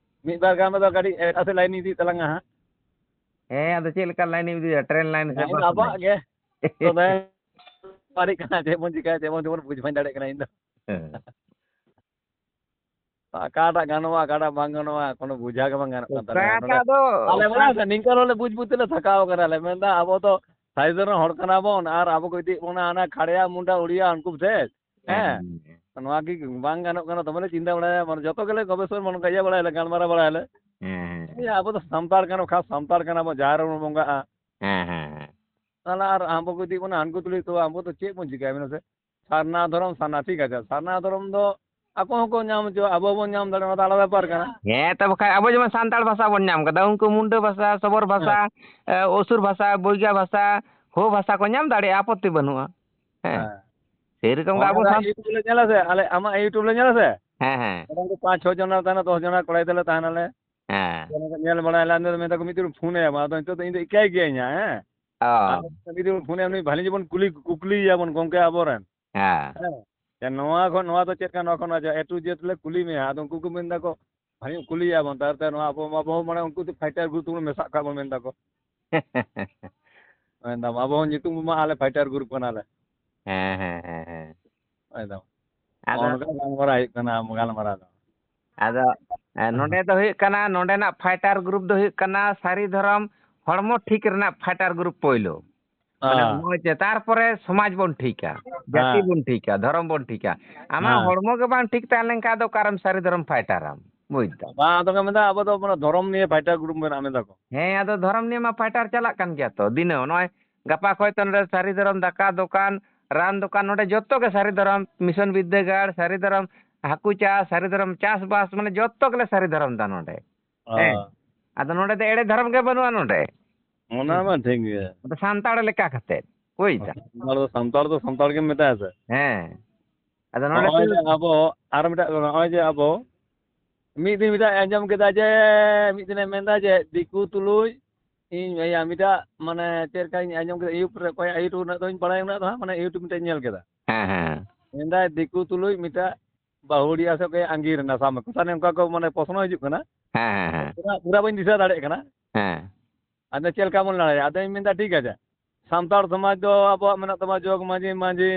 ᱢᱤᱫ ᱵᱟᱨ ᱜᱟᱱ ᱫᱚ ᱠᱟᱹᱴᱤᱡ ᱮᱴᱟᱜ ᱥᱮᱫ line ᱤᱫᱤᱭᱮᱫ ᱛᱟᱞᱟᱝᱟ ᱦᱟᱸᱜ᱾ ᱦᱮᱸ, ᱟᱫᱚ ᱪᱮᱫ ᱞᱮᱠᱟ line ᱮᱢ ᱤᱫᱤᱭᱟ? Train line ᱥᱮ ᱦᱮᱸ, bus ᱟᱵᱚᱣᱟᱜ line? ᱜᱮ᱾ ᱛᱚᱵᱮ ᱯᱟᱹᱨᱤ ᱠᱟᱱᱟ, ᱪᱮᱫ ᱵᱚᱱ ᱪᱤᱠᱟᱹᱭᱟ, ᱪᱮᱫ ᱵᱚᱱ, ᱪᱮᱫ ᱵᱚᱱ ᱵᱩᱡᱽ ᱵᱟᱹᱧ ᱫᱟᱲᱮᱭᱟᱜ ᱠᱟᱱᱟ ᱤᱧ ᱫᱚ᱾ ᱦᱮᱸ᱾ ᱚᱠᱟᱴᱟᱜ ᱜᱟᱱᱚᱜᱼᱟ, ᱚᱠᱟᱴᱟᱜ ᱵᱟᱝ ᱜᱟᱱᱚᱜᱼᱟ, ᱠᱳᱱᱳ ᱵᱩᱡᱷᱟᱹᱣ ᱜᱮ ᱵᱟᱝ ᱜᱟᱱᱚᱜ ᱠᱟᱱ ᱛᱟᱞᱮᱭᱟ᱾ ᱚᱠᱟᱴᱟᱜ ᱱᱚᱰᱮ ᱫᱚ ᱟᱞᱮ ᱢᱟᱱᱮ ᱱᱤᱝᱠᱟᱹ ᱦᱚᱸᱞᱮ ᱵᱩᱡᱽ ᱵᱩᱡᱽ ᱛᱮᱞᱮ ᱛᱷᱟᱠᱟᱣ ᱠᱟᱱᱟ ᱞᱮ᱾ ᱢᱮᱱᱫᱟ ᱟᱵᱚ ᱫᱚ ᱥᱟᱭᱤᱡ ᱨᱮᱱ ᱦᱚᱲ ᱠᱟᱱᱟ ᱵᱚᱱ ᱟᱨ ᱟᱵᱚ ᱠᱚ ᱤᱫᱤᱭᱮᱫ ᱵᱚᱱᱟ ᱦᱟᱱᱟ ᱠᱷᱟᱲᱭᱟ ᱢᱩᱱᱰᱟ ᱩᱲᱤᱭᱟ ᱩᱱᱠᱩ ᱥᱮ᱾ ᱦᱮᱸ, ᱦᱮᱸ᱾ ᱦᱮᱸ᱾ ᱱᱚᱣᱟ ᱜᱮ ᱵᱟᱝ ᱜᱟᱱᱚᱜ ᱠᱟᱱᱟ, ᱫᱚᱢᱮ ᱞᱮ ᱪᱤᱱᱛᱟᱹ ᱵᱟᱲᱟᱭᱟ, ᱢᱟᱱᱮ ᱡᱚᱛᱚ ᱜᱮᱞᱮ ᱜᱚᱵᱮᱥᱚᱱ, ᱢᱚᱱᱮ ᱤᱭᱟᱹ ᱵᱟᱲᱟᱭᱟᱞᱮ, ᱜᱟᱞᱢᱟᱨᱟᱣ ᱵᱟᱲᱟᱭᱟᱞᱮ᱾ ᱦᱮᱸ, ᱦᱮᱸ, ᱦᱮᱸ᱾ ᱟᱵᱚ ᱫᱚ ᱥᱟᱱᱛᱟᱲ ᱠᱟᱱᱟ, ᱠᱷᱟᱥ ᱥᱟᱱᱛᱟᱲ ᱠᱟᱱᱟ ᱵᱚᱱ, ᱡᱟᱦᱮᱨ ᱨᱮᱵᱚᱱ ᱵᱚᱸᱜᱟᱜᱼᱟ᱾ ᱦᱮᱸ, ᱦᱮᱸ, ᱦᱮᱸ᱾ ᱛᱟᱦᱞᱮ ᱟᱨ ᱟᱵᱚ ᱠᱚ ᱤᱫᱤ ᱵᱚᱱᱟ, ᱦᱟᱱᱠᱩ ᱛᱩᱞᱩᱡ ᱛᱚ ᱟᱵᱚ ᱫᱚ ᱪᱮᱫ ᱵᱚᱱ ᱪᱤᱠᱟᱹᱭᱟ ᱢᱮᱱᱟ ᱥᱮ? ᱥᱟᱨᱱᱟ ᱫᱷᱚᱨᱚᱢ ᱥᱟᱨᱱᱟ, ᱴᱷᱤᱠ ᱟᱪᱷᱮ, ᱥᱟᱨᱱᱟ ᱫᱷᱚᱨᱚᱢ ᱫᱚ ᱟᱠᱚ ᱦᱚᱸᱠᱚ ᱧᱟᱢ ᱦᱚᱪᱚᱣᱟᱜ, ᱟᱵᱚ ᱦᱚᱸᱵᱚᱱ ᱧᱟᱢ ᱫᱟᱲᱮᱭᱟᱜᱼᱟ, ᱚᱱᱟ ᱫᱚ ᱟᱞᱟᱫᱟ ᱵᱮᱯᱟᱨ ᱠᱟᱱᱟ᱾ ᱦᱮᱸ, ᱛᱚ ᱵᱟᱠᱷᱟᱡ ᱟᱵᱚ ᱡᱮᱢᱚᱱ ᱥᱟᱱᱛᱟᱲ ᱵᱷᱟᱥᱟ ᱵᱚᱱ ᱧᱟᱢ ᱠᱟᱫᱟ, ᱩᱱᱠᱩ ᱢᱩᱱᱰᱟᱹ ᱵᱷᱟᱥᱟ, ᱥᱚᱵᱚᱨ ᱵᱷᱟᱥᱟ, ᱦᱮᱸ᱾ ᱮ, ᱚᱥᱩᱨ ᱵᱷᱟᱥᱟ, ᱵᱳᱭᱜᱟ ᱵᱷᱟᱥᱟ, ᱦᱳ ᱵᱷᱟᱥᱟ ᱠᱚ ᱧᱟᱢ ᱫᱟᱲᱮᱭᱟᱜᱼᱟ, ᱟᱯᱚᱛᱛᱤ ᱵᱟᱹᱱᱩᱜᱼᱟ᱾ ᱦᱮᱸ᱾ ᱦᱮᱸ᱾ ᱥᱮᱨᱚᱠᱚᱢ ᱜᱮ ᱚᱱᱟ ᱟᱵᱚ ᱫᱚ ᱥᱟᱱ- YouTube ᱞᱮ ᱧᱮᱞᱟ ᱥᱮ, ᱟᱞᱮ ᱟᱢᱟᱜ YouTube ᱞᱮ ᱧᱮᱞᱟ ᱥᱮ, ᱦᱮᱸ, ᱦᱮᱸ᱾ ᱚᱸᱰᱮ ᱫᱚ ᱯᱟᱸᱪ ᱪᱷᱚ ᱡᱚᱱ ᱞᱮ ᱛᱟᱦᱮᱱᱟ, ᱫᱚᱥ ᱡᱚᱱ ᱠᱚᱲᱟ ᱜᱤᱫᱽᱨᱟᱹ ᱞᱮ ᱛᱟᱦᱮᱱᱟᱞᱮ᱾ ᱦᱮᱸ᱾ ᱚᱱᱟ ᱠᱚ ᱧᱮᱞ ᱵᱟᱲᱟᱭᱟᱞᱮ, ᱟᱫᱚ ᱢᱮᱱᱫᱟ ᱠᱚ ᱢᱤᱫ ᱫᱤᱱ ᱯᱷᱳᱱ ᱟᱭᱟ ᱵᱚᱱ, ᱟᱫᱚ ᱱᱤᱛᱚᱜ ᱫᱚ ᱤᱧ ᱫᱚ ᱮᱠᱟᱭ ᱜᱤᱭᱟᱹᱧ ᱦᱟᱸᱜ, ᱦᱮᱸ᱾ ᱚ᱾ ᱟᱫᱚ ᱢᱤᱫ ᱫᱤᱱ ᱯᱷᱳᱱ ᱟᱭᱟ, ᱩᱱᱤ ᱵᱷᱟᱞᱤ ᱡᱮᱵᱚᱱ ᱠᱩᱞᱤ, ᱠᱩᱠᱞᱤᱭᱮᱭᱟ ᱵᱚᱱ ᱜᱚᱝᱠᱮ ᱟᱵᱚᱨᱮᱱ᱾ ᱦᱮᱸ᱾ ᱦᱮᱸ᱾ ᱡᱮ ᱱᱚᱣᱟ ᱠᱷᱚᱱ, ᱱᱚᱣᱟ ᱫᱚ ᱪᱮᱫ ᱠᱟᱱᱟ, ᱱᱚᱣᱟ ᱠᱷᱚᱱ ᱱᱚᱣᱟ ᱡᱮ A to Z ᱞᱮ ᱠᱩᱞᱤ ᱢᱮᱭᱟ, ᱟᱫᱚ ᱩᱱᱠᱩ ᱠᱚ ᱢᱮᱱ ᱫᱟᱠᱚ, ᱵᱷᱟᱞᱤ ᱠᱩᱞᱤᱭᱮᱭᱟ ᱵᱚᱱ, ᱛᱟᱨᱯᱚᱨᱮ ᱱᱚᱣᱟ ᱟᱵᱚ, ᱟᱵᱚ ᱦᱚᱸ ᱢᱟᱱᱮ ᱩᱱᱠᱩ ᱫᱚ fighter group ᱛᱮᱵᱚᱱ ᱢᱮᱥᱟᱜ ᱠᱟᱜ ᱵᱚᱱ ᱢᱮᱱ ᱫᱟᱠᱚ᱾ ᱢᱮᱱᱫᱟᱢ ᱟᱵᱚ ᱦᱚᱸ ᱧᱩᱛᱩᱢ ᱮᱢᱟ ᱟᱞᱮ fighter group ᱠᱟᱱᱟᱞᱮ᱾ ᱦᱮᱸ, ᱦᱮᱸ, ᱦᱮᱸ, ᱦᱮᱸ᱾ ᱢᱮᱱᱫᱟᱢ᱾ ᱟᱫᱚ ᱚᱱᱠᱟ ᱜᱟᱞᱢᱟᱨᱟᱣ ᱦᱩᱭᱩᱜ ᱠᱟᱱᱟ, ᱜᱟᱞᱢᱟᱨᱟᱣ ᱫᱚ᱾ ᱟᱫᱚ, ᱮ, ᱱᱚᱰᱮ ᱫᱚ ᱦᱩᱭᱩᱜ ᱠᱟᱱᱟ, ᱱᱚᱰᱮᱱᱟᱜ fighter group ᱫᱚ ᱦᱩᱭᱩᱜ ᱠᱟᱱᱟ ᱥᱟᱹᱨᱤ ᱫᱷᱚᱨᱚᱢ ᱦᱚᱲᱢᱚ ᱴᱷᱤᱠ ᱨᱮᱱᱟᱜ fighter group ᱯᱳᱭᱞᱳ᱾ ᱢᱟᱱᱮ ᱦᱮᱸ᱾ ᱱᱚᱜᱼᱚᱭ ᱡᱮ, ᱛᱟᱨᱯᱚᱨᱮ ᱥᱚᱢᱟᱡᱽ ᱵᱚᱱ ᱴᱷᱤᱠᱟ, ᱡᱟᱹᱛᱤ ᱦᱮᱸ᱾ ᱵᱚᱱ ᱴᱷᱤᱠᱟ, ᱫᱷᱚᱨᱚᱢ ᱵᱚᱱ ᱴᱷᱤᱠᱟ᱾ ᱟᱢᱟᱜ ᱦᱮᱸ᱾ ᱦᱚᱲᱢᱚ ᱜᱮ ᱵᱟᱝ ᱴᱷᱤᱠ ᱛᱟᱦᱮᱸ ᱞᱮᱱᱠᱷᱟᱱ ᱟᱫᱚ ᱚᱠᱟᱨᱮᱢ ᱥᱟᱹᱨᱤ ᱫᱷᱚᱨᱚᱢ fighter ᱟᱢ? ᱵᱩᱡᱽ ᱫᱟᱢ? ᱵᱟᱝ, ᱟᱫᱚ ᱠᱚ ᱢᱮᱱᱫᱟ ᱟᱵᱚ ᱫᱚ ᱢᱟᱱᱮ ᱫᱷᱚᱨᱚᱢ ᱱᱤᱭᱮ fighter group ᱢᱮᱱᱟᱜᱼᱟ, ᱢᱮᱱᱫᱟ ᱠᱚ᱾ ᱦᱮᱸ, ᱟᱫᱚ ᱫᱷᱚᱨᱚᱢ ᱱᱤᱭᱮ ᱢᱟ fighter ᱪᱟᱞᱟᱜ ᱠᱟᱱ ᱜᱮᱭᱟ ᱛᱚ, ᱫᱤᱱᱟᱹᱢ᱾ ᱱᱚᱜᱼᱚᱭ ᱜᱟᱯᱟ ᱠᱷᱚᱡ ᱛᱚ ᱱᱚᱰᱮ ᱥᱟᱹᱨᱤ ᱫᱷᱚᱨᱚᱢ ᱫᱟᱠᱟ ᱫᱚᱠᱟᱱ, ᱨᱟᱱ ᱫᱚᱠᱟᱱ, ᱱᱚᱰᱮ ᱡᱚᱛᱚ ᱜᱮ ᱥᱟᱹᱨᱤ ᱫᱷᱚᱨᱚᱢ, mission ᱵᱤᱨᱫᱟᱹᱜᱟᱲ, ᱥᱟᱹᱨᱤ ᱫᱷᱚᱨᱚᱢ ᱦᱟᱹᱠᱩ ᱪᱟᱥ, ᱥᱟᱹᱨᱤ ᱫᱷᱚᱨᱚᱢ ᱪᱟᱥᱵᱟᱥ, ᱢᱟᱱᱮ ᱡᱚᱛᱚ ᱜᱮᱞᱮ ᱥᱟᱹᱨᱤ ᱫᱷᱚᱨᱚᱢ ᱫᱟ ᱱᱚᱰᱮ᱾ ᱦᱮᱸ᱾ ᱦᱮᱸ᱾ ᱟᱫᱚ ᱱᱚᱰᱮ ᱫᱚ ᱮᱲᱮ ᱫᱷᱚᱨᱚᱢ ᱜᱮ ᱵᱟᱹᱱᱩᱜᱼᱟ ᱱᱚᱰᱮ᱾ ᱚᱱᱟ ᱢᱟ ᱴᱷᱤᱠ ᱜᱮ᱾ ᱟᱫᱚ ᱥᱟᱱᱛᱟᱲ ᱞᱮᱠᱟ ᱠᱟᱛᱮ, ᱵᱩᱡᱽ ᱫᱟᱢ? ᱥᱟᱱᱛᱟᱲ ᱫᱚ ᱥᱟᱱᱛᱟᱲ ᱫᱚ ᱥᱟᱱᱛᱟᱲ ᱜᱮᱢ ᱢᱮᱛᱟᱭᱟ ᱥᱮ? ᱦᱮᱸ᱾ ᱟᱫᱚ ᱱᱚᱰᱮ ᱱᱚᱜᱼᱚᱭ ᱛᱚ ᱡᱮ ᱟᱵᱚ, ᱟᱨ ᱢᱤᱫᱴᱟᱝ, ᱱᱚᱜᱼᱚᱭ ᱡᱮ ᱟᱵᱚ ᱢᱤᱫ ᱫᱤᱱ ᱢᱤᱫᱴᱟᱝ ᱟᱸᱡᱚᱢ ᱠᱮᱫᱟ ᱡᱮ, ᱢᱤᱫ ᱫᱤᱱᱮ ᱢᱮᱱᱫᱟ ᱡᱮ ᱫᱤᱠᱩ ᱛᱩᱞᱩᱡ ᱤᱧ ᱤᱭᱟᱹ ᱢᱤᱫᱴᱟᱝ ᱢᱟᱱᱮ ᱪᱮᱫ ᱞᱮᱠᱟᱧ ᱟᱸᱡᱚᱢ ᱠᱮᱫᱟ, YouTube ᱨᱮ ᱚᱠᱚᱭᱟᱜ YouTube ᱩᱱᱟᱹᱜ ᱫᱚ ᱵᱟᱹᱧ ᱵᱟᱲᱟᱭᱟ, ᱩᱱᱟᱹᱜ ᱫᱚ ᱦᱟᱸᱜ, ᱢᱟᱱᱮ YouTube ᱢᱤᱫᱴᱟᱝ ᱧᱮᱞ ᱠᱮᱫᱟ᱾ ᱦᱮᱸ, ᱦᱮᱸ᱾ ᱢᱮᱱᱫᱟᱭ ᱫᱤᱠᱩ ᱛᱩᱞᱩᱡ ᱢᱤᱫᱴᱟᱝ ᱵᱟᱹᱦᱩᱲᱤᱭᱟ ᱥᱮ ᱚᱠᱚᱭ ᱟᱸᱜᱤᱨ ᱮᱱᱟ, ᱥᱟᱵ ᱢᱮ ᱠᱚᱥᱟ ᱱᱚᱝᱠᱟ ᱠᱚ ᱢᱟᱱᱮ ᱯᱨᱚᱥᱱᱚ ᱦᱤᱡᱩᱜ ᱠᱟᱱᱟ᱾ ᱦᱮᱸ ᱦᱮᱸ ᱦᱮᱸ ᱯᱩᱨᱟ ᱯᱩᱨᱟ ᱵᱟᱹᱧ ᱫᱤᱥᱟᱹ ᱫᱟᱲᱮᱭᱟᱜ ᱠᱟᱱᱟ᱾ ᱦᱮᱸ ᱟᱫᱚ ᱪᱮᱫ ᱞᱮᱠᱟ ᱵᱚᱱ ᱞᱟᱲᱟᱭᱟ? ᱟᱫᱚᱧ ᱢᱮᱱᱫᱟ ᱴᱷᱤᱠ ᱟᱪᱷᱮ, ᱥᱟᱱᱛᱟᱲ ᱥᱚᱢᱟᱡᱽ ᱫᱚ ᱟᱵᱚᱣᱟᱜ ᱢᱮᱱᱟᱜ ᱛᱟᱵᱚᱱᱟ ᱡᱚᱜᱽ ᱢᱟᱹᱡᱷᱤ, ᱢᱟᱹᱡᱷᱤ,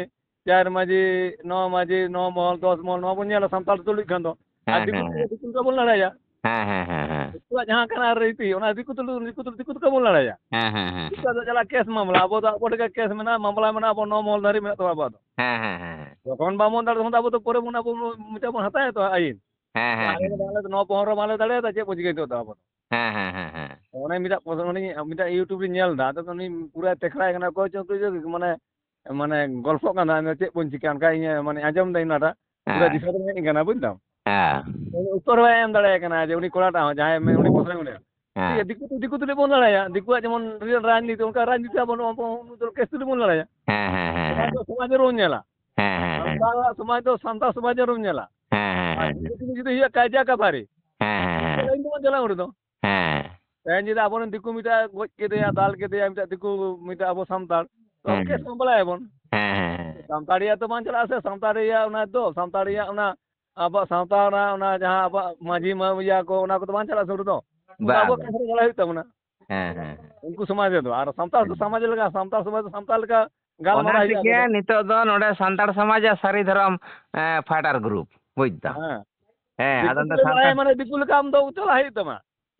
ᱪᱟᱨ ᱢᱟᱹᱡᱷᱤ, ᱱᱚ ᱢᱟᱹᱡᱷᱤ, ᱱᱚ ᱢᱚᱦᱚᱞ, ᱫᱚᱥ ᱢᱚᱦᱚᱞ, ᱱᱚᱣᱟ ᱵᱚᱱ ᱧᱮᱞᱟ ᱥᱟᱱᱛᱟᱲ ᱛᱩᱞᱩᱡ ᱠᱷᱟᱱ ᱫᱚ᱾ ᱟᱨ ᱦᱮᱸ, ᱫᱤᱠᱩ ᱦᱮᱸ, ᱛᱮ ᱦᱮᱸ᱾ ᱫᱤᱠᱩ ᱫᱚ ᱵᱚᱱ ᱞᱟᱲᱟᱭᱟ᱾ ᱦᱮᱸ ᱦᱮᱸ ᱦᱮᱸ ᱦᱮᱸ ᱩᱱᱠᱩᱣᱟᱜ ᱡᱟᱦᱟᱸ ᱠᱟᱱᱟ ᱨᱤᱛᱤ, ᱚᱱᱟ ᱫᱤᱠᱩ ᱛᱩᱞᱩᱡ ᱫᱤᱠᱩ ᱛᱩᱞᱩᱡ ᱫᱤᱠᱩ ᱛᱮᱠᱚ ᱵᱚᱱ ᱞᱟᱲᱟᱭᱟ᱾ ᱦᱮᱸ ᱦᱮᱸ ᱦᱮᱸ ᱫᱤᱠᱩᱣᱟᱜ ᱫᱚ ᱪᱟᱞᱟᱜ ᱠᱮᱥ ᱢᱟᱢᱞᱟ, ᱟᱵᱚ ᱫᱚ ᱟᱵᱚ ᱴᱷᱮᱱ ᱜᱮ ᱠᱮᱥ ᱢᱮᱱᱟᱜᱼᱟ, ᱢᱟᱢᱞᱟ ᱢᱮᱱᱟᱜᱼᱟ, ᱟᱵᱚ ᱱᱚ ᱢᱚᱦᱚᱞ ᱫᱷᱟᱹᱨᱤᱡ ᱢᱮᱱᱟᱜ ᱛᱟᱵᱚᱱᱟ ᱟᱵᱚᱣᱟᱜ ᱫᱚ᱾ ᱦᱮᱸ ᱦᱮᱸ ᱦᱮᱸ ᱦᱮᱸ ᱡᱚᱠᱷᱚᱱ ᱵᱟᱵᱚᱱ ᱫᱟᱲᱮ ᱛᱚᱠᱷᱚᱱ ᱫᱚ ᱟᱵᱚ ᱫᱚ ᱯᱚᱨᱮ ᱵᱚᱱ ᱟᱵᱚ ᱢᱤᱫᱴᱟᱝ ᱵᱚᱱ ᱦᱟᱛᱟᱣᱟ ᱛᱚ ᱟᱹᱭᱤᱱ᱾ ᱦᱮᱸ ᱦᱮᱸ ᱟᱞᱮ ᱫᱚ ᱟᱞᱮ ᱫᱚ ᱱᱚᱣᱟ ᱯᱚᱦᱚᱨ ᱨᱮ ᱵᱟᱞᱮ ᱫᱟᱲᱮᱭᱟᱫᱟ, ᱪᱮᱫ ᱵᱚ ᱪᱤᱠᱟᱹ ᱱᱤᱛᱚᱜ ᱫᱚ ᱟᱵᱚ ᱫᱚ? ᱦᱮᱸ ᱦᱮᱸ ᱦᱮᱸ ᱦᱮᱸ ᱚᱱᱮ ᱢᱤᱫᱴᱟᱝ ᱯᱚᱥ-, ᱩᱱᱤ ᱢᱤᱫᱴᱟᱝ YouTube ᱨᱮ ᱧᱮᱞ ᱮᱫᱟ, ᱟᱫᱚ ᱩᱱᱤ ᱯᱩᱨᱟᱹ ᱛᱮᱠᱷᱲᱟᱭ ᱠᱟᱱᱟ, ᱚᱠᱚᱭ ᱪᱚᱝ ᱚᱠᱚᱭ ᱪᱚᱝ ᱢᱟᱱᱮ, ᱢᱟᱱᱮ ᱜᱚᱞᱯᱷᱚᱜ ᱠᱟᱱ ᱛᱟᱦᱮᱸᱫ, ᱪᱮᱫ ᱵᱚᱱ ᱪᱤᱠᱟᱹᱭᱟ ᱚᱱᱠᱟ ᱤᱧ ᱢᱟᱱᱮ ᱟᱸᱡᱚᱢ ᱫᱟᱹᱧ ᱚᱱᱟᱴᱟᱜ, ᱯᱩᱨᱟᱹ ᱦᱮᱸ᱾ ᱫᱤᱥᱟᱹ ᱫᱚ ᱦᱮᱡ ᱠᱟᱱᱟ, ᱵᱩᱡᱽ ᱫᱟᱢ? ᱦᱮᱸ ᱩᱱᱤ ᱩᱛᱛᱚᱨ ᱦᱚᱸ ᱵᱟᱭ ᱮᱢ ᱫᱟᱲᱮᱭᱟᱭ ᱠᱟᱱᱟ ᱡᱮ ᱩᱱᱤ ᱠᱚᱲᱟᱴᱟᱜ ᱦᱚᱸ, ᱡᱟᱦᱟᱸᱭ ᱢᱮ-, ᱩᱱᱤ ᱯᱚᱥᱲᱟ ᱩᱱᱤ᱾ ᱴᱷᱤᱠ ᱜᱮᱭᱟ, ᱦᱮᱸ ᱫᱤᱠᱩ ᱛᱮ, ᱫᱤᱠᱩ ᱛᱩᱞᱩᱡ ᱵᱚᱱ ᱞᱟᱲᱟᱭᱟ, ᱫᱤᱠᱩᱣᱟᱜ ᱡᱮᱢᱚᱱ ᱨᱟᱡᱽᱱᱤᱛᱤ, ᱚᱱᱠᱟ ᱨᱟᱡᱽᱱᱤᱛᱤ ᱟᱵᱚ ᱱᱚᱣᱟ ᱵᱚᱱ, ᱩᱱᱠᱩ ᱫᱚ ᱠᱮᱥ ᱛᱩᱞᱩᱡ ᱵᱚᱱ ᱞᱟᱲᱟᱭᱟ᱾ ᱦᱮᱸ ᱦᱮᱸ ᱦᱮᱸ ᱥᱚᱢᱟᱡᱽ ᱦᱮᱸ ᱫᱚ ᱥᱚᱢᱟᱡᱽ ᱨᱮᱵᱚᱱ ᱧᱮᱞᱟ, ᱦᱮᱸ ᱦᱮᱸ ᱦᱮᱸ ᱥᱟᱱᱛᱟᱲ ᱥᱚᱢᱟᱡᱽ ᱫᱚ ᱥᱟᱱᱛᱟᱲ ᱥᱚᱢᱟᱡᱽ ᱨᱮᱵᱚᱱ ᱧᱮᱞᱟ᱾ ᱦᱮᱸ ᱦᱮᱸ ᱟᱨ ᱦᱮᱸ ᱫᱤᱠᱩ ᱛᱩᱞᱩᱡ ᱡᱩᱫᱤ ᱦᱩᱭᱩᱜᱼᱟ ᱠᱟᱭᱡᱟ ᱠᱟᱯᱷᱟᱨᱤ, ᱦᱮᱸ ᱦᱮᱸ ᱦᱮᱸ ᱛᱟᱦᱞᱮ ᱤᱧ ᱫᱚ ᱵᱟᱹᱧ ᱪᱟᱞᱟᱜᱼᱟ ᱩᱱ ᱨᱮᱫᱚ᱾ ᱦᱮᱸ ᱛᱮᱦᱮᱧ ᱡᱩᱫᱤ ᱟᱵᱚᱨᱮᱱ ᱫᱤᱠᱩ ᱢᱤᱫᱴᱟᱜ ᱜᱚᱡ ᱠᱮᱫᱮᱭᱟ, ᱫᱟᱞ ᱠᱮᱫᱮᱭᱟ ᱢᱤᱫᱴᱟᱜ ᱫᱤᱠᱩ, ᱢᱤᱫᱴᱟᱜ ᱟᱵᱚ ᱥᱟᱱᱛᱟᱲ, ᱛᱚ ᱦᱮᱸ, ᱠᱮᱥ ᱦᱮᱸ᱾ ᱢᱟᱢᱞᱟᱭᱟᱵᱚᱱ᱾ ᱦᱮᱸ ᱦᱮᱸ ᱦᱮᱸ ᱥᱟᱱᱛᱟᱲᱤᱭᱟᱹ ᱛᱚ ᱵᱟᱝ ᱪᱟᱞᱟᱜᱼᱟ ᱥᱮ, ᱥᱟᱱᱛᱟᱲᱤᱭᱟᱹ ᱚᱱᱟ ᱫᱚ, ᱥᱟᱱᱛᱟᱲᱤᱭᱟᱹ ᱚᱱᱟ ᱟᱵᱚᱣᱟᱜ ᱥᱟᱶᱛᱟ ᱨᱮᱱᱟᱜ ᱚᱱᱟ ᱡᱟᱦᱟᱸ ᱟᱵᱚᱣᱟᱜ ᱢᱟᱹᱡᱷᱤ ᱢᱟᱹ-, ᱤᱭᱟᱹ ᱠᱚ, ᱚᱱᱟ ᱠᱚᱫᱚ ᱵᱟᱝ ᱪᱟᱞᱟᱜᱼᱟ ᱥᱩᱨ ᱫᱚ᱾ ᱚᱱᱟ ᱵᱟᱝ, ᱟᱵᱚ ᱵᱟᱝ᱾ ᱠᱮᱥ ᱨᱮ ᱪᱟᱞᱟᱜ ᱦᱩᱭᱩᱜ ᱛᱟᱵᱚᱱᱟ᱾ ᱦᱮᱸ ᱦᱮᱸ ᱦᱮᱸ᱾ ᱩᱱᱠᱩ ᱥᱚᱢᱟᱡᱽ ᱨᱮᱫᱚ, ᱟᱨ ᱥᱟᱱᱛᱟᱲ ᱫᱚ ᱦᱮᱸ᱾ ᱥᱚᱢᱟᱡᱽ ᱞᱮᱠᱟ, ᱥᱟᱱᱛᱟᱲ ᱥᱚᱢᱟᱡᱽ ᱫᱚ ᱥᱟᱱᱛᱟᱲ ᱞᱮᱠᱟ ᱚᱱᱟ ᱜᱟᱞᱢᱟᱨᱟᱣ ᱦᱩᱭᱩᱜᱼᱟ ᱛᱮᱜᱮ ᱟᱵᱚ ᱫᱚ᱾ ᱱᱤᱛᱚᱜ ᱫᱚ ᱱᱚᱰᱮ ᱥᱟᱱᱛᱟᱲ ᱥᱚᱢᱟᱡᱽ ᱟᱨ ᱥᱟᱹᱨᱤ ᱫᱷᱚᱨᱚᱢ, ᱮ, fighter group, ᱵᱩᱡᱽ ᱫᱟᱢ? ᱦᱮᱸ᱾ ᱦᱮᱸ, ᱟᱫᱚ ᱫᱤᱠᱩ ᱚᱸᱰᱮ ᱛᱩᱞᱩᱡ ᱥᱟᱱᱛᱟᱲ ᱞᱟᱲᱟᱭ ᱢᱟᱱᱮ ᱫᱤᱠᱩ ᱞᱮᱠᱟ ᱟᱢ ᱫᱚ ᱪᱟᱞᱟᱜ ᱦᱩᱭᱩᱜ ᱛᱟᱢᱟ᱾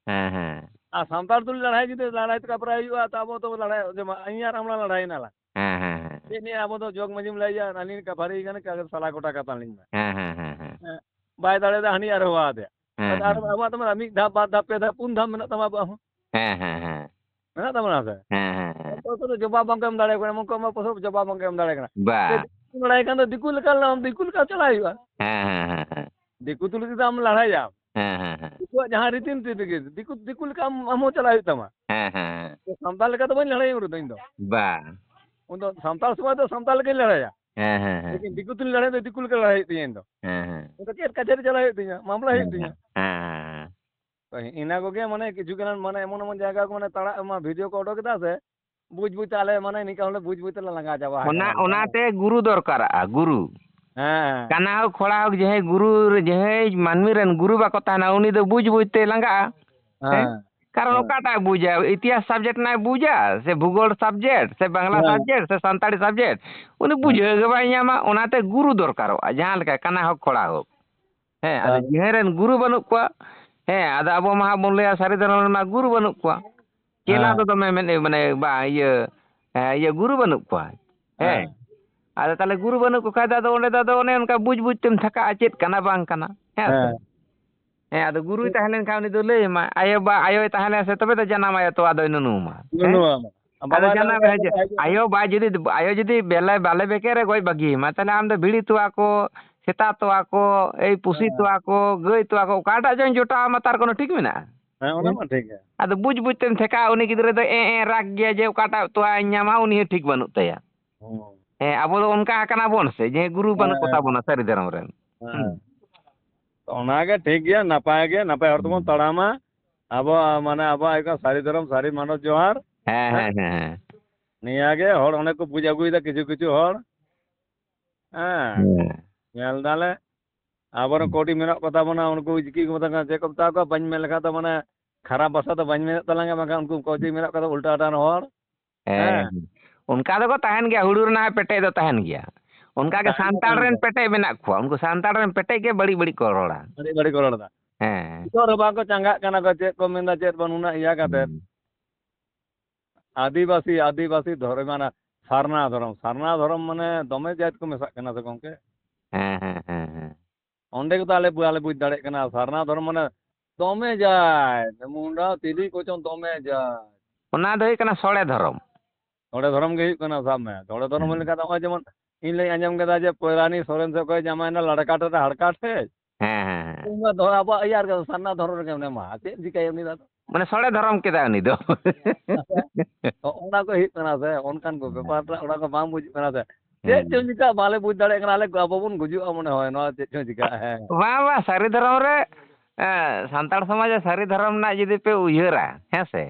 ᱦᱮᱸ ᱦᱮᱸ᱾ ᱟᱨ ᱥᱟᱱᱛᱟᱲ ᱛᱩᱞᱩᱡ ᱞᱟᱲᱟᱭ ᱡᱩᱫᱤ ᱞᱟᱲᱟᱭ ᱛᱮ ᱠᱟᱯᱨᱟᱭ ᱦᱩᱭᱩᱜᱼᱟ, ᱛᱚ ᱟᱵᱚ ᱫᱚ ᱞᱟᱲᱟᱭ, ᱡᱮᱢᱚᱱ ᱤᱧ ᱟᱨ ᱟᱢ ᱞᱟᱝ ᱞᱟᱲᱟᱭ ᱮᱱᱟ ᱞᱟᱝ᱾ ᱦᱮᱸ ᱦᱮᱸ ᱦᱮᱸ᱾ ᱪᱮᱫ ᱱᱤᱭᱟᱹ ᱟᱵᱚ ᱫᱚ ᱡᱚᱜᱽ ᱢᱟᱹᱡᱷᱤᱢ ᱞᱟᱹᱭᱟ, ᱟᱹᱞᱤᱧ ᱠᱟᱯᱷᱟᱨᱤ ᱠᱟᱱᱟ, ᱠᱟ-, ᱥᱟᱞᱟ ᱜᱚᱴᱟ ᱠᱟᱛᱟ ᱞᱤᱧ ᱢᱮ᱾ ᱦᱮᱸ ᱦᱮᱸ ᱦᱮᱸ ᱦᱮᱸ᱾ ᱦᱮᱸ᱾ ᱵᱟᱭ ᱫᱟᱲᱮᱭᱟᱫᱟ, ᱦᱟᱹᱱᱤ ᱟᱨ ᱦᱚᱦᱚ ᱟᱫᱮᱭᱟ᱾ ᱦᱮᱸ ᱟᱨ ᱦᱮᱸ᱾ ᱟᱵᱚᱣᱟᱜ ᱫᱚ ᱢᱤᱫ ᱫᱷᱟᱯ, ᱵᱟᱨ ᱫᱷᱟᱯ, ᱯᱮ ᱫᱷᱟᱯ, ᱯᱩᱱ ᱫᱷᱟᱯ ᱢᱮᱱᱟᱜ ᱛᱟᱢᱟ ᱟᱵᱚᱣᱟᱜ ᱦᱚᱸ᱾ ᱦᱮᱸ ᱦᱮᱸ ᱦᱮᱸ᱾ ᱢᱮᱱᱟᱜ ᱛᱟᱵᱚᱱᱟ ᱥᱮ? ᱦᱮᱸ ᱦᱮᱸ ᱦᱮᱸ᱾ ᱚᱠᱚᱭ ᱠᱚᱫᱚ ᱡᱚᱵᱟᱵ ᱵᱟᱝ ᱠᱚ ᱮᱢ ᱫᱟᱲᱮᱭᱟᱠᱚ ᱠᱟᱱᱟ, ᱮᱢᱚᱱ ᱠᱚ ᱮᱢᱟ ᱯᱚᱥᱚᱵ ᱡᱚᱵᱟᱵ ᱵᱟᱝ ᱠᱚ ᱮᱢ ᱫᱟᱲᱮᱭᱟᱜ ᱠᱟᱱᱟ᱾ ᱵᱟ᱾ ᱪᱮᱫ ᱵᱟᱲᱟᱭ ᱠᱷᱟᱱ ᱫᱚ ᱫᱤᱠᱩ ᱞᱮᱠᱟ, ᱫᱤᱠᱩ ᱞᱮᱠᱟ ᱪᱟᱞᱟᱜ ᱦᱩᱭᱩᱜᱼᱟ᱾ ᱦᱮᱸ ᱦᱮᱸ ᱦᱮᱸ ᱦᱮᱸ᱾ ᱫᱤᱠᱩ ᱛᱩᱞᱩᱡ ᱛᱮᱫᱚ ᱟᱢ ᱞᱟᱲᱟᱭᱟᱢ᱾ ᱦᱮᱸ ᱦᱮᱸ ᱦᱮᱸ᱾ ᱫᱤᱠᱩᱣᱟᱜ ᱡᱟᱦᱟᱸ ᱨᱤᱛᱤ ᱱᱤᱛᱤ ᱛᱮᱜᱮ, ᱫᱤᱠᱩ, ᱫᱤᱠᱩ ᱞᱮᱠᱟ ᱟᱢ, ᱟᱢ ᱦᱚᱸ ᱪᱟᱞᱟᱜ ᱦᱩᱭᱩᱜ ᱛᱟᱢᱟ᱾ ᱦᱮᱸ ᱦᱮᱸ ᱦᱮᱸ᱾ ᱥᱟᱱᱛᱟᱲ ᱞᱮᱠᱟ ᱫᱚ ᱵᱟᱹᱧ ᱞᱟᱲᱟᱭᱟ ᱩᱱ ᱨᱮᱫᱚ ᱤᱧ ᱫᱚ᱾ ᱵᱟ᱾ ᱩᱱ ᱫᱚ ᱥᱟᱱᱛᱟᱲ ᱥᱚᱢᱟᱡᱽ ᱫᱚ ᱥᱟᱱᱛᱟᱲ ᱞᱮᱠᱟᱧ ᱞᱟᱲᱟᱭᱟ᱾ ᱦᱮᱸ ᱦᱮᱸ ᱦᱮᱸ᱾ ᱞᱮᱠᱤᱱ ᱫᱤᱠᱩ ᱛᱩᱞᱩᱡ ᱞᱟᱲᱟᱭ ᱫᱚ ᱫᱤᱠᱩ ᱞᱮᱠᱟ ᱞᱟᱲᱟᱭ ᱦᱩᱭᱩᱜ ᱛᱤᱧᱟᱹ ᱤᱧ ᱫᱚ᱾ ᱦᱮᱸ ᱦᱮᱸ᱾ ᱩᱱ ᱫᱚ ᱪᱮᱫ ᱠᱟᱪᱷᱟᱨᱤ ᱪᱟᱞᱟᱜ ᱦᱩᱭᱩᱜ ᱛᱤᱧᱟᱹ, ᱢᱟᱢᱞᱟ ᱦᱩᱭᱩᱜ ᱦᱮᱸ ᱛᱤᱧᱟᱹ᱾ ᱦᱮᱸ ᱦᱮᱸ᱾ ᱛᱚ ᱤᱱᱟᱹ ᱠᱚᱜᱮ ᱢᱟᱱᱮ ᱠᱤᱪᱷᱩ ᱜᱟᱱ ᱢᱟᱱᱮ ᱮᱢᱚᱱ ᱮᱢᱚᱱ ᱡᱟᱭᱜᱟ ᱠᱚ ᱢᱟᱱᱮ ᱛᱟᱲᱟᱜ ᱢᱟ video ᱠᱚ ᱚᱰᱚᱠ ᱮᱫᱟ ᱥᱮ, ᱵᱩᱡᱽ ᱵᱩᱡᱽ ᱛᱮ ᱟᱞᱮ ᱢᱟᱱᱮ ᱱᱤᱝᱠᱟ ᱦᱚᱲ ᱞᱮ ᱵᱩᱡᱽ ᱵᱩᱡᱽ ᱛᱮᱞᱮ ᱞᱟᱸᱜᱟ ᱪᱟᱵᱟ ᱚᱱᱟ, ᱟᱠᱟᱱᱟ᱾ ᱚᱱᱟᱛᱮ ᱜᱩᱨᱩ ᱫᱚᱨᱠᱟᱨᱟᱜᱼᱟ, ᱜᱩᱨᱩ᱾ ᱦᱮᱸ᱾ ᱠᱟᱱᱟ ᱦᱳᱠ, ᱠᱷᱚᱲᱟ ᱦᱳᱠ, ᱡᱟᱦᱟᱸᱭ ᱜᱩᱨᱩ, ᱡᱟᱦᱟᱸᱭ ᱢᱟᱹᱱᱢᱤ ᱨᱮᱱ ᱜᱩᱨᱩ ᱵᱟᱠᱚ ᱛᱟᱦᱮᱱᱟ, ᱩᱱᱤ ᱫᱚ ᱵᱩᱡᱽ ᱵᱩᱡᱽ ᱛᱮ ᱞᱟᱸᱜᱟᱜᱼᱟ᱾ ᱦᱮᱸ? ᱦᱮᱸ᱾ ᱠᱟᱨᱚᱱ ᱦᱮᱸ᱾ ᱚᱠᱟᱴᱟᱜ ᱵᱩᱡᱟ? ᱤᱛᱤᱦᱟᱥ subject ᱨᱮᱱᱟᱜ ᱵᱩᱡᱟ ᱥᱮ ᱵᱷᱩᱜᱳᱞ subject ᱥᱮ ᱵᱟᱝᱞᱟ ᱦᱮᱸ᱾ subject ᱥᱮ ᱥᱟᱱᱛᱟᱲᱤ subject? ᱩᱱᱤ ᱦᱮᱸ᱾ ᱵᱩᱡᱷᱟᱹᱣ ᱜᱮ ᱵᱟᱭ ᱧᱟᱢᱟ᱾ ᱚᱱᱟᱛᱮ ᱜᱩᱨᱩ ᱫᱚᱨᱠᱟᱨᱚᱜᱼᱟ, ᱡᱟᱦᱟᱸ ᱞᱮᱠᱟ ᱠᱟᱱᱟ ᱦᱳᱠ, ᱠᱷᱚᱲᱟ ᱦᱳᱠ᱾ ᱦᱮᱸ, ᱟᱫᱚ ᱦᱮᱸ᱾ ᱡᱟᱦᱟᱸᱭ ᱨᱮᱱ ᱜᱩᱨᱩ ᱵᱟᱹᱱᱩᱜ ᱠᱚᱣᱟ, ᱦᱮᱸ, ᱟᱫᱚ ᱟᱵᱚ ᱢᱟ ᱦᱟᱸᱜ ᱵᱚᱱ ᱞᱟᱹᱭᱟ ᱥᱟᱹᱨᱤ ᱫᱷᱚᱨᱚᱢ ᱨᱮᱱ ᱢᱟ ᱜᱩᱨᱩ ᱵᱟᱹᱱᱩᱜ ᱠᱚᱣᱟ᱾ ᱪᱮᱞᱟ ᱦᱮᱸ᱾ ᱫᱚ ᱫᱚᱢᱮ ᱢᱮᱱ, ᱢᱟᱱᱮ, ᱵᱟ, ᱤᱭᱟᱹ, ᱦᱮᱸ, ᱤᱭᱟᱹ ᱜᱩᱨᱩ ᱵᱟᱹᱱᱩᱜ ᱠᱚᱣᱟ᱾ ᱦᱮᱸ᱾ ᱦᱮᱸ᱾ ᱟᱫᱚ ᱛᱟᱦᱞᱮ ᱜᱩᱨᱩ ᱵᱟᱹᱱᱩᱜ ᱠᱚ ᱠᱷᱟᱡ ᱫᱚ ᱟᱫᱚ ᱚᱸᱰᱮ ᱫᱚ ᱟᱫᱚ ᱚᱱᱮ ᱚᱱᱠᱟ ᱵᱩᱡᱽ ᱵᱩᱡᱽ ᱛᱮᱢ ᱛᱷᱟᱠᱟᱜᱼᱟ, ᱪᱮᱫ ᱠᱟᱱᱟ ᱵᱟᱝ ᱠᱟᱱᱟ᱾ ᱦᱮᱸ ᱥᱮ? ᱦᱮᱸ᱾ ᱦᱮᱸ, ᱟᱫᱚ ᱜᱩᱨᱩᱭ ᱛᱟᱦᱮᱸ ᱞᱮᱱᱠᱷᱟᱱ ᱩᱱᱤ ᱫᱚ ᱞᱟᱹᱭ ᱟᱢᱟ, ᱟᱭᱳ ᱵᱟ-, ᱟᱭᱳᱭ ᱛᱟᱦᱮᱸ ᱞᱮᱱ ᱥᱮ ᱛᱚᱵᱮ ᱛᱚ ᱡᱟᱱᱟᱢ ᱟᱭᱳ ᱛᱚᱣᱟ ᱫᱚᱭ ᱱᱩᱱᱩ ᱟᱢᱟ᱾ ᱦᱮᱸ? ᱱᱩᱱᱩ ᱟᱢᱟ᱾ ᱟᱫᱚ ᱵᱟᱵᱟ ᱡᱟᱱᱟᱢ ᱫᱚ ᱦᱮᱡ-, ᱦᱤᱡᱩᱜᱼᱟ᱾ ᱟᱭᱳ ᱵᱟ ᱡᱩᱫᱤ, ᱟᱭᱳ ᱡᱩᱫᱤ ᱵᱮᱞᱮ, ᱵᱟᱞᱮ ᱵᱮᱠᱮ ᱨᱮ ᱜᱚᱡ ᱵᱟᱹᱜᱤ ᱟᱢᱟ, ᱛᱟᱦᱞᱮ ᱟᱢ ᱫᱚ ᱵᱷᱤᱲᱤ ᱛᱚᱣᱟ ᱠᱚ, ᱥᱮᱛᱟ ᱛᱚᱣᱟ ᱠᱚ, ᱮᱭ ᱯᱩᱥᱤ ᱦᱮᱸ᱾ ᱛᱚᱣᱟ ᱠᱚ, ᱜᱟᱹᱭ ᱛᱚᱣᱟ ᱠᱚ, ᱚᱠᱟᱴᱟᱜ ᱪᱚᱝ ᱡᱚᱴᱟᱣ ᱟᱢᱟ, ᱛᱟᱨ ᱠᱳᱱᱳ ᱴᱷᱤᱠ ᱢᱮᱱᱟᱜᱼᱟ? ᱦᱮᱸ, ᱚᱱᱟ ᱦᱮᱸ? ᱢᱟ ᱴᱷᱤᱠ ᱜᱮ᱾ ᱟᱫᱚ ᱵᱩᱡᱽ ᱵᱩᱡᱽ ᱛᱮᱢ ᱴᱷᱮᱠᱟᱣᱟ, ᱩᱱᱤ ᱜᱤᱫᱽᱨᱟᱹ ᱫᱚ ᱮᱸ, ᱮᱸ ᱨᱟᱜᱽ ᱜᱮᱭᱟ ᱡᱮ ᱚᱠᱟᱴᱟᱜ ᱛᱚᱣᱟᱧ ᱧᱟᱢᱟ, ᱩᱱᱤ ᱦᱚᱸ ᱴᱷᱤᱠ ᱵᱟᱹᱱᱩᱜ ᱛᱟᱭᱟ᱾ ᱦᱩᱸ᱾ ᱦᱮᱸ, ᱟᱵᱚ ᱫᱚ ᱚᱱᱠᱟ ᱟᱠᱟᱱᱟ ᱵᱚᱱ ᱥᱮ, ᱡᱮ ᱜᱩᱨᱩ ᱵᱟᱹᱱᱩᱜ ᱦᱮᱸ, ᱠᱚᱛᱟ ᱵᱚᱱᱟ ᱥᱟᱹᱨᱤ ᱫᱷᱚᱨᱚᱢ ᱨᱮᱱ᱾ ᱦᱮᱸ᱾ ᱦᱩᱸ᱾ ᱛᱚ ᱚᱱᱟᱜᱮ ᱴᱷᱤᱠ ᱜᱮᱭᱟ, ᱱᱟᱯᱟᱭ ᱜᱮ, ᱱᱟᱯᱟᱭ ᱦᱚᱲ ᱛᱮᱵᱚᱱ ᱦᱩᱸ᱾ ᱛᱟᱲᱟᱢᱟ᱾ ᱟᱵᱚ, ᱢᱟᱱᱮ, ᱟᱵᱚᱣᱟᱜ ᱦᱩᱭᱩᱜ ᱠᱟᱱᱟ ᱥᱟᱹᱨᱤ ᱫᱷᱚᱨᱚᱢ, ᱥᱟᱹᱨᱤ ᱢᱟᱱᱚᱛ ᱡᱚᱦᱟᱨ᱾ ᱦᱮᱸ, ᱦᱮᱸ? ᱦᱮᱸ, ᱦᱮᱸ, ᱦᱮᱸ᱾ ᱱᱤᱭᱟᱹ ᱜᱮ ᱦᱚᱲ ᱚᱱᱮ ᱠᱚ ᱵᱩᱡᱽ ᱟᱹᱜᱩᱭᱮᱫᱟ ᱠᱤᱪᱷᱩ ᱠᱤᱪᱷᱩ ᱦᱚᱲ᱾ ᱦᱮᱸ᱾ ᱦᱮᱸ᱾ ᱧᱮᱞ ᱫᱟᱞᱮ, ᱟᱵᱚᱨᱮᱱ ᱦᱩᱸ᱾ ᱠᱚᱴᱤ ᱢᱮᱱᱟᱜ ᱠᱚᱛᱟ ᱵᱚᱱᱟ, ᱩᱱᱠᱩ ᱪᱤᱠᱤ ᱠᱚ ᱢᱮᱛᱟ ᱠᱚ ᱠᱟᱱᱟ, ᱪᱮᱫ ᱠᱚ ᱢᱮᱛᱟ ᱠᱚᱣᱟ, ᱵᱟᱹᱧ ᱢᱮᱱ ᱞᱮᱠᱷᱟᱱ ᱫᱚ, ᱢᱟᱱᱮ, ᱠᱷᱟᱨᱟᱯ ᱵᱷᱟᱥᱟ ᱫᱚ ᱵᱟᱹᱧ ᱢᱮᱱᱮᱫ ᱛᱟᱞᱟᱝᱟ, ᱵᱟᱝᱠᱷᱟᱱ ᱩᱱᱠᱩ ᱠᱚᱴᱤ ᱢᱮᱱᱟᱜ ᱠᱚᱣᱟ ᱩᱞᱴᱟᱹ ᱟᱰᱟᱱ ᱦᱚᱲ᱾ ᱦᱮᱸ, ᱦᱮᱸ᱾ ᱦᱮᱸ᱾ ᱚᱱᱠᱟ ᱫᱚᱠᱚ ᱛᱟᱦᱮᱱ ᱜᱮᱭᱟ, ᱦᱩᱲᱩ ᱨᱮᱱᱟᱜ ᱯᱮᱴᱮᱡ ᱫᱚ ᱛᱟᱦᱮᱱ ᱜᱮᱭᱟ᱾ ᱚᱱᱠᱟ ᱜᱮ ᱛᱟᱦᱮᱱ ᱫᱚ ᱥᱟᱱᱛᱟᱲ ᱛᱟᱦᱮᱱ ᱨᱮᱱ ᱜᱮᱭᱟ᱾ ᱯᱮᱴᱮᱡ ᱢᱮᱱᱟᱜ ᱠᱚᱣᱟ, ᱩᱱᱠᱩ ᱥᱟᱱᱛᱟᱲ ᱨᱮᱱ ᱯᱮᱴᱮᱡ ᱜᱮ ᱵᱟᱹᱲᱤᱡ ᱵᱟᱹᱲᱤᱡ ᱠᱚ ᱨᱚᱲᱟ᱾ ᱵᱟᱹᱲᱤᱡ ᱵᱟᱹᱲᱤᱡ ᱠᱚ ᱨᱚᱲ ᱮᱫᱟ᱾ ᱦᱮᱸ᱾ ᱵᱚᱛᱚᱨ ᱦᱚᱸ ᱵᱟᱝ ᱠᱚ ᱪᱟᱸᱜᱟᱜ ᱠᱟᱱᱟ ᱠᱚ, ᱪᱮᱫ ᱠᱚ ᱢᱮᱱᱫᱟ, ᱪᱮᱫ ᱵᱟᱝ, ᱩᱱᱟᱹᱜ ᱤᱭᱟᱹ ᱠᱟᱛᱮ᱾ ᱦᱩᱸ᱾ ᱟᱹᱫᱤᱵᱟᱹᱥᱤ, ᱟᱹᱫᱤᱵᱟᱹᱥᱤ ᱫᱷᱚᱨᱚᱢ, ᱢᱟᱱᱮ ᱥᱟᱨᱱᱟ ᱫᱷᱚᱨᱚᱢ, ᱥᱟᱨᱱᱟ ᱫᱷᱚᱨᱚᱢ ᱢᱟᱱᱮ ᱫᱚᱢᱮ ᱡᱟᱹᱛ ᱠᱚ ᱢᱮᱥᱟᱜ ᱠᱟᱱᱟ ᱥᱮ ᱜᱚᱝᱠᱮ? ᱦᱮᱸ, ᱦᱮᱸ, ᱦᱮᱸ, ᱦᱮᱸ᱾ ᱚᱸᱰᱮ ᱜᱮᱛᱚ ᱟᱞᱮ ᱵᱟᱞᱮ ᱵᱩᱡᱽ ᱫᱟᱲᱮᱭᱟᱜ ᱠᱟᱱᱟ, ᱥᱟᱨᱱᱟ ᱫᱷᱚᱨᱚᱢ ᱢᱟᱱᱮ ᱫᱚᱢᱮ ᱡᱟᱹᱛ, ᱢᱩᱱᱰᱟ, ᱛᱤᱞᱤ ᱠᱚᱪᱚᱝ ᱫᱚᱢᱮ ᱡᱟᱹᱛ᱾ ᱚᱱᱟ ᱫᱚ ᱦᱩᱭᱩᱜ ᱠᱟᱱᱟ ᱥᱚᱲᱮ ᱫᱷᱚᱨᱚᱢ᱾ ᱥᱚᱲᱮ ᱫᱷᱚᱨᱚᱢ ᱜᱮ ᱦᱩᱭᱩᱜ ᱠᱟᱱᱟ, ᱥᱟᱵ ᱢᱮ᱾ ᱥᱚᱲᱮ ᱫᱷᱚᱨᱚᱢ ᱦᱩᱭ ᱦᱩᱸ᱾ ᱞᱮᱱᱠᱷᱟᱱ ᱫᱚ ᱱᱚᱜᱼᱚᱭ ᱡᱮᱢᱚᱱ ᱤᱧ ᱞᱟᱹᱭ ᱟᱸᱡᱚᱢ ᱠᱮᱫᱟ ᱡᱮ ᱯᱚᱭᱨᱟᱱᱤ ᱥᱚᱨᱮᱱ ᱥᱮ ᱚᱠᱚᱭ ᱡᱟᱢᱟᱭᱮᱱᱟ ᱞᱟᱲᱠᱟ ᱴᱷᱮᱱ, ᱦᱟᱲᱠᱟ ᱴᱷᱮᱱ᱾ ᱦᱮᱸ, ᱦᱮᱸ, ᱦᱮᱸ᱾ ᱩᱱᱤ ᱢᱟ ᱫᱷᱚᱨᱚᱢ, ᱟᱵᱚᱣᱟᱜ ᱤᱭᱟᱹ ᱟᱨ ᱥᱟᱨᱱᱟ ᱫᱷᱚᱨᱚᱢ ᱨᱮᱜᱮ ᱢᱮᱱᱟᱭᱟ, ᱢᱟ ᱪᱮᱫ ᱪᱤᱠᱟᱹᱭᱟ ᱩᱱᱤ ᱫᱚ ᱟᱫᱚ? ᱢᱟᱱᱮ ᱥᱚᱲᱮ ᱫᱷᱚᱨᱚᱢ ᱠᱮᱫᱟ ᱩᱱᱤ ᱫᱚ᱾ ᱦᱚᱸᱜᱼᱚ ᱚᱱᱟ ᱠᱚ ᱦᱩᱭᱩᱜ ᱠᱟᱱᱟ ᱥᱮ, ᱚᱱᱠᱟᱱ ᱠᱚ ᱵᱮᱯᱟᱨ ᱨᱮ ᱚᱱᱟ ᱠᱚ ᱵᱟᱝ ᱵᱩᱡᱩᱜ ᱠᱟᱱᱟ ᱥᱮ᱾ ᱪᱮᱫ ᱦᱮᱸ᱾ ᱪᱚᱝ ᱪᱤᱠᱟᱹᱜ ᱵᱟᱞᱮ ᱵᱩᱡᱽ ᱫᱟᱲᱮᱭᱟᱜ ᱠᱟᱱᱟ, ᱟᱞᱮ ᱟᱵᱚ ᱵᱚᱱ ᱜᱩᱡᱩᱜᱼᱟ ᱢᱚᱱᱮ ᱦᱚᱭ, ᱱᱚᱣᱟ ᱪᱮᱫ ᱪᱚᱝ ᱪᱤᱠᱟᱹᱜᱼᱟ, ᱦᱮᱸ᱾ ᱵᱟᱝ, ᱵᱟᱝ, ᱥᱟᱹᱨᱤ ᱫᱷᱚᱨᱚᱢ ᱨᱮ, ᱮᱸ, ᱥᱟᱱᱛᱟᱲ ᱥᱚᱢᱟᱡᱽ ᱨᱮ ᱥᱟᱹᱨᱤ ᱫᱷᱚᱨᱚᱢ ᱨᱮᱱᱟᱜ ᱡᱩᱫᱤ ᱯᱮ ᱩᱭᱦᱟᱹᱨᱟ, ᱦᱮᱸ ᱥᱮ?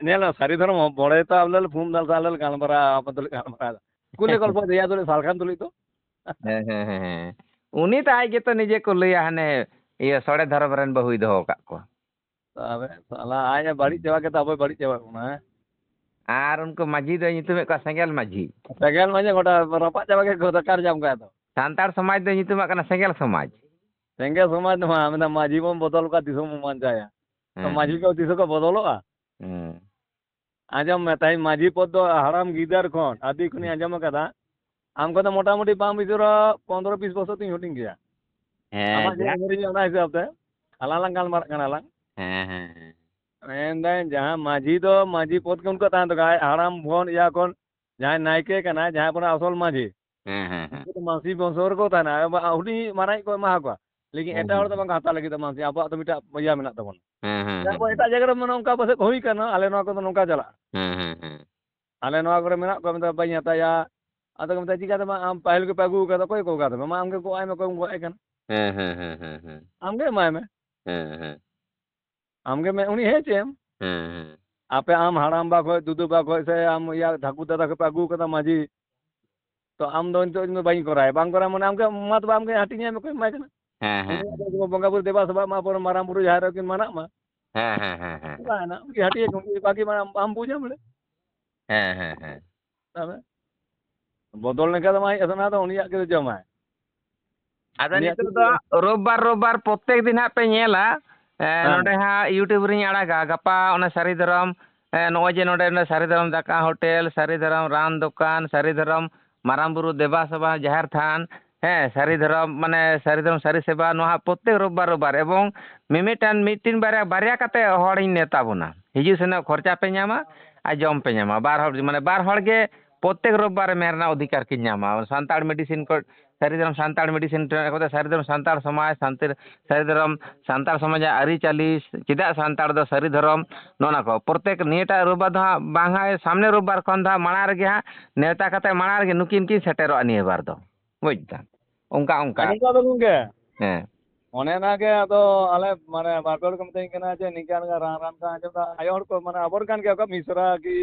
ᱧᱮᱞ ᱢᱮ, ᱥᱟᱹᱨᱤ ᱫᱷᱚᱨᱚᱢ ᱵᱚᱲᱮ ᱛᱚ ᱟᱞᱮ ᱞᱮ ᱯᱷᱳᱱ ᱫᱟ, ᱟᱞᱮ ᱞᱮ ᱜᱟᱞᱢᱟᱨᱟᱣᱟ, ᱟᱯᱮ ᱫᱚᱞᱮ ᱜᱟᱞᱢᱟᱨᱟᱣ ᱫᱟ᱾ ᱠᱩᱞᱮ ᱜᱚᱞᱯᱚ ᱫᱮᱭᱟ ᱫᱚᱞᱮ ᱥᱟᱞᱠᱷᱟᱱ ᱛᱩᱞᱩᱡ ᱫᱚ᱾ ᱦᱮᱸ, ᱦᱮᱸ, ᱦᱮᱸ, ᱦᱮᱸ᱾ ᱩᱱᱤ ᱛᱚ ᱟᱡ ᱜᱮᱛᱚ ᱱᱤᱡᱮ ᱠᱚ ᱞᱟᱹᱭᱟ, ᱦᱟᱱᱮ ᱤᱭᱟᱹ ᱥᱚᱲᱮ ᱫᱷᱚᱨᱚᱢ ᱨᱮᱱ ᱵᱟᱹᱦᱩᱭ ᱫᱚᱦᱚ ᱟᱠᱟᱫ ᱠᱚᱣᱟ᱾ ᱛᱚᱵᱮ ᱥᱟᱞᱟ ᱟᱡ ᱮ ᱵᱟᱹᱲᱤᱡ ᱪᱟᱵᱟ ᱠᱮᱫᱟ, ᱟᱵᱚᱭ ᱵᱟᱹᱲᱤᱡ ᱪᱟᱵᱟ ᱵᱚᱱᱟ, ᱦᱮᱸ? ᱟᱨ ᱩᱱᱠᱩ ᱢᱟᱹᱡᱷᱤ ᱫᱚᱭ ᱧᱩᱛᱩᱢᱮᱫ ᱠᱚᱣᱟ ᱥᱮᱸᱜᱮᱞ ᱢᱟᱹᱡᱷᱤ᱾ ᱥᱮᱸᱜᱮᱞ ᱢᱟᱹᱡᱷᱤ ᱜᱚᱴᱟ ᱨᱟᱯᱟᱜ ᱪᱟᱵᱟ ᱠᱮᱫ ᱠᱚ, ᱫᱚᱨᱠᱟᱨ ᱡᱟᱢ ᱠᱟᱭᱟ ᱛᱚ᱾ ᱥᱟᱱᱛᱟᱲ ᱥᱚᱢᱟᱡᱽ ᱫᱚᱭ ᱧᱩᱛᱩᱢᱟᱜ ᱠᱟᱱᱟ ᱥᱮᱸᱜᱮᱞ ᱥᱚᱢᱟᱡᱽ᱾ ᱥᱮᱸᱜᱮᱞ ᱥᱚᱢᱟᱡᱽ ᱫᱚ ᱵᱟᱝ, ᱢᱮᱱᱫᱟ ᱢᱟᱹᱡᱷᱤ ᱵᱚᱱ ᱵᱚᱫᱚᱞ ᱠᱚᱣᱟ, ᱫᱤᱥᱚᱢ ᱵᱚᱱ ᱵᱟᱧᱪᱟᱣᱟ᱾ ᱛᱚ ᱦᱮᱸ, ᱢᱟᱹᱡᱷᱤ ᱦᱮᱸ᱾ ᱠᱚ ᱛᱤᱥ ᱦᱚᱸᱠᱚ ᱵᱚᱫᱚᱞᱚᱜᱼᱟ? ᱦᱮᱸ᱾ ᱟᱸᱡᱚᱢ ᱢᱮ, ᱛᱮᱦᱮᱧ ᱢᱟᱹᱡᱷᱤ ᱯᱚᱫ ᱫᱚ ᱦᱟᱲᱟᱢ ᱜᱤᱫᱟᱹᱨ ᱠᱷᱚᱱ, ᱟᱹᱰᱤ ᱠᱷᱚᱱᱤᱧ ᱟᱸᱡᱚᱢ ᱟᱠᱟᱫᱟ, ᱟᱢ ᱠᱷᱚᱱ ᱫᱚ ᱢᱚᱴᱟᱢᱩᱴᱤ ᱵᱟᱝ ᱵᱮᱥᱤ ᱨᱮᱦᱚᱸ ᱯᱚᱱᱫᱽᱨᱚ ᱵᱤᱥ ᱵᱚᱪᱷᱚᱨ ᱫᱚᱧ ᱦᱩᱰᱤᱧ ᱜᱮᱭᱟ᱾ ᱦᱮᱸ, ᱟᱢᱟᱜ ᱡᱮ ᱡᱟᱠ᱾ ᱩᱢᱮᱨ ᱤᱧ ᱚᱱᱟ ᱦᱤᱥᱟᱹᱵ ᱛᱮ ᱟᱞᱟᱝ ᱞᱟᱝ ᱜᱟᱞᱢᱟᱨᱟᱜ ᱠᱟᱱᱟ ᱞᱟᱝ᱾ ᱦᱮᱸ, ᱦᱮᱸ, ᱦᱮᱸ᱾ ᱢᱮᱱᱫᱟᱹᱧ ᱡᱟᱦᱟᱸ ᱢᱟᱹᱡᱷᱤ ᱫᱚ ᱢᱟᱹᱡᱷᱤ ᱯᱚᱫ ᱜᱮ ᱩᱱᱠᱩ ᱛᱟᱦᱮᱱ ᱛᱟᱠᱚᱣᱟ, ᱦᱟᱲᱟᱢ ᱠᱷᱚᱱ ᱤᱭᱟᱹ ᱠᱷᱚᱱ ᱡᱟᱦᱟᱸᱭ ᱱᱟᱭᱠᱮ ᱠᱟᱱᱟᱭ, ᱡᱟᱦᱟᱸᱭ ᱵᱚᱱ ᱟᱥᱚᱞ ᱢᱟᱹᱡᱷᱤ, ᱦᱮᱸ, ᱦᱮᱸ, ᱦᱮᱸ᱾ ᱩᱱᱠᱩ ᱫᱚ ᱢᱟᱹᱡᱷᱤ ᱵᱚᱝᱥᱚ ᱨᱮᱠᱚ ᱛᱟᱦᱮᱱᱟ, ᱟᱵᱚ ᱦᱩᱰᱤᱧ ᱢᱟᱨᱟᱝ ᱠᱚ ᱮᱢᱟ ᱠᱚᱣᱟ᱾ ᱞᱮᱠᱤᱱ ᱦᱮᱸ, ᱮᱴᱟᱜ ᱦᱚᱲ ᱦᱮᱸ᱾ ᱫᱚ ᱵᱟᱝ ᱦᱟᱛᱟᱣ ᱞᱟᱹᱜᱤᱫ ᱫᱚ ᱢᱟᱹᱡᱷᱤ, ᱟᱵᱚᱣᱟᱜ ᱫᱚ ᱢᱤᱫᱴᱟᱜ ᱤᱭᱟᱹ ᱢᱮᱱᱟᱜ ᱛᱟᱵᱚᱱᱟ᱾ ᱦᱮᱸ, ᱦᱮᱸ, ᱦᱮᱸ, ᱮᱴᱟᱜ ᱦᱮᱸ᱾ ᱡᱟᱭᱜᱟ ᱨᱮ ᱢᱟᱱᱮ ᱚᱱᱠᱟ ᱯᱟᱥᱮᱡ ᱦᱩᱭ ᱠᱟᱱᱟ, ᱟᱞᱮ ᱱᱚᱣᱟ ᱠᱚᱫᱚ ᱱᱚᱝᱠᱟ ᱪᱟᱞᱟᱜᱼᱟ᱾ ᱦᱮᱸ, ᱦᱮᱸ, ᱦᱮᱸ᱾ ᱟᱞᱮ ᱱᱚᱣᱟ ᱠᱚᱨᱮ ᱢᱮᱱᱟᱜ ᱠᱚᱣᱟ, ᱢᱮᱛᱟ ᱵᱟᱹᱧ ᱦᱟᱛᱟᱭᱟ, ᱟᱫᱚ ᱠᱚ ᱢᱮᱛᱟ ᱪᱤᱠᱟᱹᱛᱮ ᱢᱟ ᱟᱢ ᱯᱟᱹᱦᱤᱞ ᱜᱮᱯᱮ ᱟᱹᱜᱩ ᱟᱠᱟᱫᱟ, ᱚᱠᱚᱭ ᱠᱚ ᱚᱠᱟ ᱛᱮ ᱢᱟ ᱟᱢ ᱜᱮ ᱜᱚᱜ ᱟᱭ ᱢᱮ, ᱚᱠᱚᱭᱮᱢ ᱜᱚᱜ ᱟᱭ ᱠᱟᱱᱟ? ᱦᱮᱸ, ᱦᱮᱸ, ᱦᱮᱸ, ᱦᱮᱸ, ᱦᱮᱸ᱾ ᱟᱢ ᱜᱮ ᱮᱢᱟᱭ ᱢᱮ᱾ ᱦᱮᱸ, ᱦᱮᱸ᱾ ᱟᱢ ᱜᱮ ᱢᱮ-, ᱩᱱᱤ ᱦᱮᱸ ᱪᱮᱫ ᱮᱢ? ᱦᱮᱸ, ᱦᱮᱸ᱾ ᱟᱯᱮ ᱟᱢ ᱦᱟᱲᱟᱢ ᱵᱟ ᱠᱷᱚᱡ, ᱫᱩᱫᱩ ᱵᱟ ᱠᱷᱚᱡ, ᱥᱮ ᱟᱢ ᱤᱭᱟᱹ ᱴᱷᱟᱹᱠᱩᱨ ᱫᱟᱫᱟ ᱠᱷᱚᱡ ᱯᱮ ᱟᱹᱜᱩ ᱠᱟᱫᱟ ᱢᱟᱹᱡᱷᱤ᱾ ᱛᱚ ᱟᱢ ᱫᱚ ᱱᱤᱛᱚᱜ ᱤᱧ ᱫᱚ ᱵᱟᱹᱧ ᱠᱚᱨᱟᱣᱟ, ᱵᱟᱝ ᱠᱚᱨᱟᱣ ᱢᱟᱱᱮ ᱟᱢ ᱜᱮ ᱢᱟ ᱛᱚᱵᱮ ᱟᱢ ᱜᱮ ᱦᱟᱹᱴᱤᱧ ᱟᱭ ᱢᱮ, ᱚᱠᱚᱭ ᱮᱢᱟᱭ ᱠᱟᱱᱟ? ᱦᱮᱸ, ᱦᱮᱸ, ᱩᱱᱤ ᱦᱮᱸ᱾ ᱫᱚ ᱵᱚᱸᱜᱟ ᱵᱩᱨᱩ ᱫᱮᱵᱟ ᱥᱮᱵᱟ ᱢᱟ ᱯᱚᱨᱮ ᱢᱟᱨᱟᱝ ᱵᱩᱨᱩ ᱡᱟᱦᱮᱨ ᱨᱮ ᱠᱤᱱ ᱢᱟᱱᱟᱜ ᱢᱟ᱾ ᱦᱮᱸ, ᱦᱮᱸ, ᱦᱮᱸ, ᱦᱮᱸ᱾ ᱚᱱᱠᱟ ᱦᱮᱱᱟᱜ, ᱩᱱᱠᱤᱱ ᱦᱟᱹᱴᱤᱧ ᱟᱠᱤᱱ, ᱩᱱᱠᱤᱱ ᱵᱟᱹᱠᱤ ᱢᱟ ᱟᱢ, ᱟᱢ ᱵᱩᱡᱟᱢ ᱵᱚᱞᱮ᱾ ᱦᱮᱸ, ᱦᱮᱸ, ᱦᱮᱸ᱾ ᱛᱚᱵᱮ ᱵᱚᱫᱚᱞ ᱞᱮᱱᱠᱷᱟᱱ ᱫᱚ ᱢᱟ ᱦᱮᱡ ᱥᱟᱱᱟ ᱫᱚ ᱩᱱᱤᱭᱟᱜ ᱜᱮ ᱡᱚᱢᱟᱭ᱾ ᱟᱫᱚ ᱩᱱᱤᱭᱟᱜ ᱱᱤᱛᱚᱜ ᱪᱮᱫ ᱫᱚ ᱞᱟᱹᱜᱤᱫ? ᱨᱳᱵᱵᱟᱨ, ᱨᱳᱵᱵᱟᱨ ᱯᱨᱚᱛᱮᱠ ᱫᱤᱱ ᱦᱟᱸᱜ ᱯᱮ ᱧᱮᱞᱟ, ᱮ, ᱦᱮᱸ᱾ ᱱᱚᱰᱮ ᱦᱟᱸᱜ YouTube ᱨᱤᱧ ᱟᱲᱟᱜᱟ, ᱜᱟᱯᱟ ᱚᱱᱟ ᱥᱟᱹᱨᱤ ᱫᱷᱚᱨᱚᱢ, ᱮ, ᱱᱚᱜᱼᱚᱭ ᱡᱮ ᱱᱚᱰᱮ, ᱱᱚᱰᱮ ᱥᱟᱹᱨᱤ ᱫᱷᱚᱨᱚᱢ ᱫᱟᱠᱟ ᱦᱳᱴᱮᱞ, ᱥᱟᱹᱨᱤ ᱫᱷᱚᱨᱚᱢ ᱨᱟᱱ ᱫᱚᱠᱟᱱ, ᱥᱟᱹᱨᱤ ᱫᱷᱚᱨᱚᱢ ᱢᱟᱨᱟᱝ ᱵᱩᱨᱩ ᱫᱮᱵᱟ ᱥᱮᱵᱟ ᱡᱟᱦᱮᱨ ᱛᱷᱟᱱ, ᱦᱮᱸ, ᱥᱟᱹᱨᱤ ᱫᱷᱚᱨᱚᱢ, ᱢᱟᱱᱮ ᱥᱟᱹᱨᱤ ᱫᱷᱚᱨᱚᱢ ᱥᱟᱹᱨᱤ ᱥᱮᱵᱟ, ᱱᱚᱣᱟ ᱦᱟᱸᱜ ᱯᱨᱚᱛᱮᱠ ᱨᱳᱵᱵᱟᱨ, ᱨᱳᱵᱵᱟᱨ, ᱮᱵᱚᱝ ᱢᱤᱢᱤᱫᱴᱟᱝ, ᱢᱤᱫᱴᱤᱱ ᱵᱟᱨᱭᱟ, ᱵᱟᱨᱭᱟ ᱠᱟᱛᱮ ᱦᱚᱲᱤᱧ ᱱᱮᱣᱛᱟ ᱵᱚᱱᱟ᱾ ᱦᱤᱡᱩᱜ ᱥᱮᱱᱚᱜ ᱠᱷᱚᱨᱪᱟ ᱯᱮ ᱧᱟᱢᱟ ᱟᱨ ᱡᱚᱢ ᱯᱮ ᱧᱟᱢᱟ᱾ ᱵᱟᱨ ᱦᱚᱲ, ᱢᱟᱱᱮ ᱵᱟᱨ ᱦᱚᱲ ᱜᱮ ᱯᱨᱚᱛᱮᱠ ᱨᱳᱵᱵᱟᱨ ᱨᱮ ᱢᱮᱱ ᱨᱮᱱᱟᱜ ᱚᱫᱷᱤᱠᱟᱨ ᱠᱤᱱ ᱧᱟᱢᱟ᱾ ᱥᱟᱱᱛᱟᱲ medicine ᱠᱚ, ᱥᱟᱹᱨᱤ ᱫᱷᱚᱨᱚᱢ ᱥᱟᱱᱛᱟᱲ medicine ᱴᱷᱮᱱ ᱠᱷᱚᱱ ᱥᱟᱹᱨᱤ ᱫᱷᱚᱨᱚᱢ ᱥᱟᱱᱛᱟᱲ ᱥᱚᱢᱟᱡᱽ, ᱥᱟᱱᱛᱤ, ᱥᱟᱹᱨᱤ ᱫᱷᱚᱨᱚᱢ ᱥᱟᱱᱛᱟᱲ ᱥᱚᱢᱟᱡᱽᱟᱜ ᱟᱹᱨᱤᱪᱟᱹᱞᱤ, ᱪᱮᱫᱟᱜ ᱥᱟᱱᱛᱟᱲ ᱫᱚ ᱥᱟᱹᱨᱤ ᱫᱷᱚᱨᱚᱢ, ᱱᱚᱜᱼᱚ ᱱᱟ ᱠᱚ᱾ ᱯᱨᱚᱛᱮᱠ ᱱᱤᱭᱟᱹᱴᱟᱜ ᱨᱳᱵᱵᱟᱨ ᱫᱚ ᱦᱟᱸᱜ ᱵᱟᱝ ᱦᱟᱸᱜ, ᱥᱟᱢᱱᱮ ᱨᱳᱵᱵᱟᱨ ᱠᱷᱚᱱ ᱫᱚ ᱦᱟᱸᱜ ᱢᱟᱲᱟᱝ ᱨᱮᱜᱮ ᱦᱟᱸᱜ ᱱᱮᱣᱛᱟ ᱠᱟᱛᱮ ᱢᱟᱲᱟᱝ ᱨᱮᱜᱮ ᱱᱩᱠᱤᱱ ᱠᱤᱱ ᱥᱮᱴᱮᱨᱚᱜᱼᱟ ᱱᱤᱭᱟᱹ ᱵᱟᱨ ᱫᱚ᱾ ᱵᱩᱡᱽ ᱫᱟᱢ? ᱚᱱᱠᱟ, ᱚᱱᱠᱟ᱾ ᱟᱸᱡᱚᱢ ᱠᱟᱜ ᱵᱮᱱ ᱜᱚᱝᱠᱮ? ᱦᱮᱸ᱾ ᱚᱱᱮ ᱚᱱᱟ ᱜᱮ ᱟᱫᱚ ᱟᱞᱮ ᱢᱟᱱᱮ ᱵᱟᱨ ᱯᱮ ᱦᱚᱲ ᱠᱚ ᱢᱤᱛᱟᱹᱧ ᱠᱟᱱᱟ ᱡᱮ ᱱᱤᱝᱠᱟ ᱱᱤᱝᱠᱟ ᱨᱟᱱ, ᱨᱟᱱ ᱠᱚ ᱟᱸᱡᱚᱢ ᱫᱟ, ᱟᱭᱳ ᱦᱚᱲ ᱠᱚ ᱢᱟᱱᱮ ᱟᱵᱚᱨᱮᱱ ᱠᱟᱱ ᱜᱮᱭᱟ ᱠᱚ, ᱢᱤᱥᱨᱟ ᱠᱤ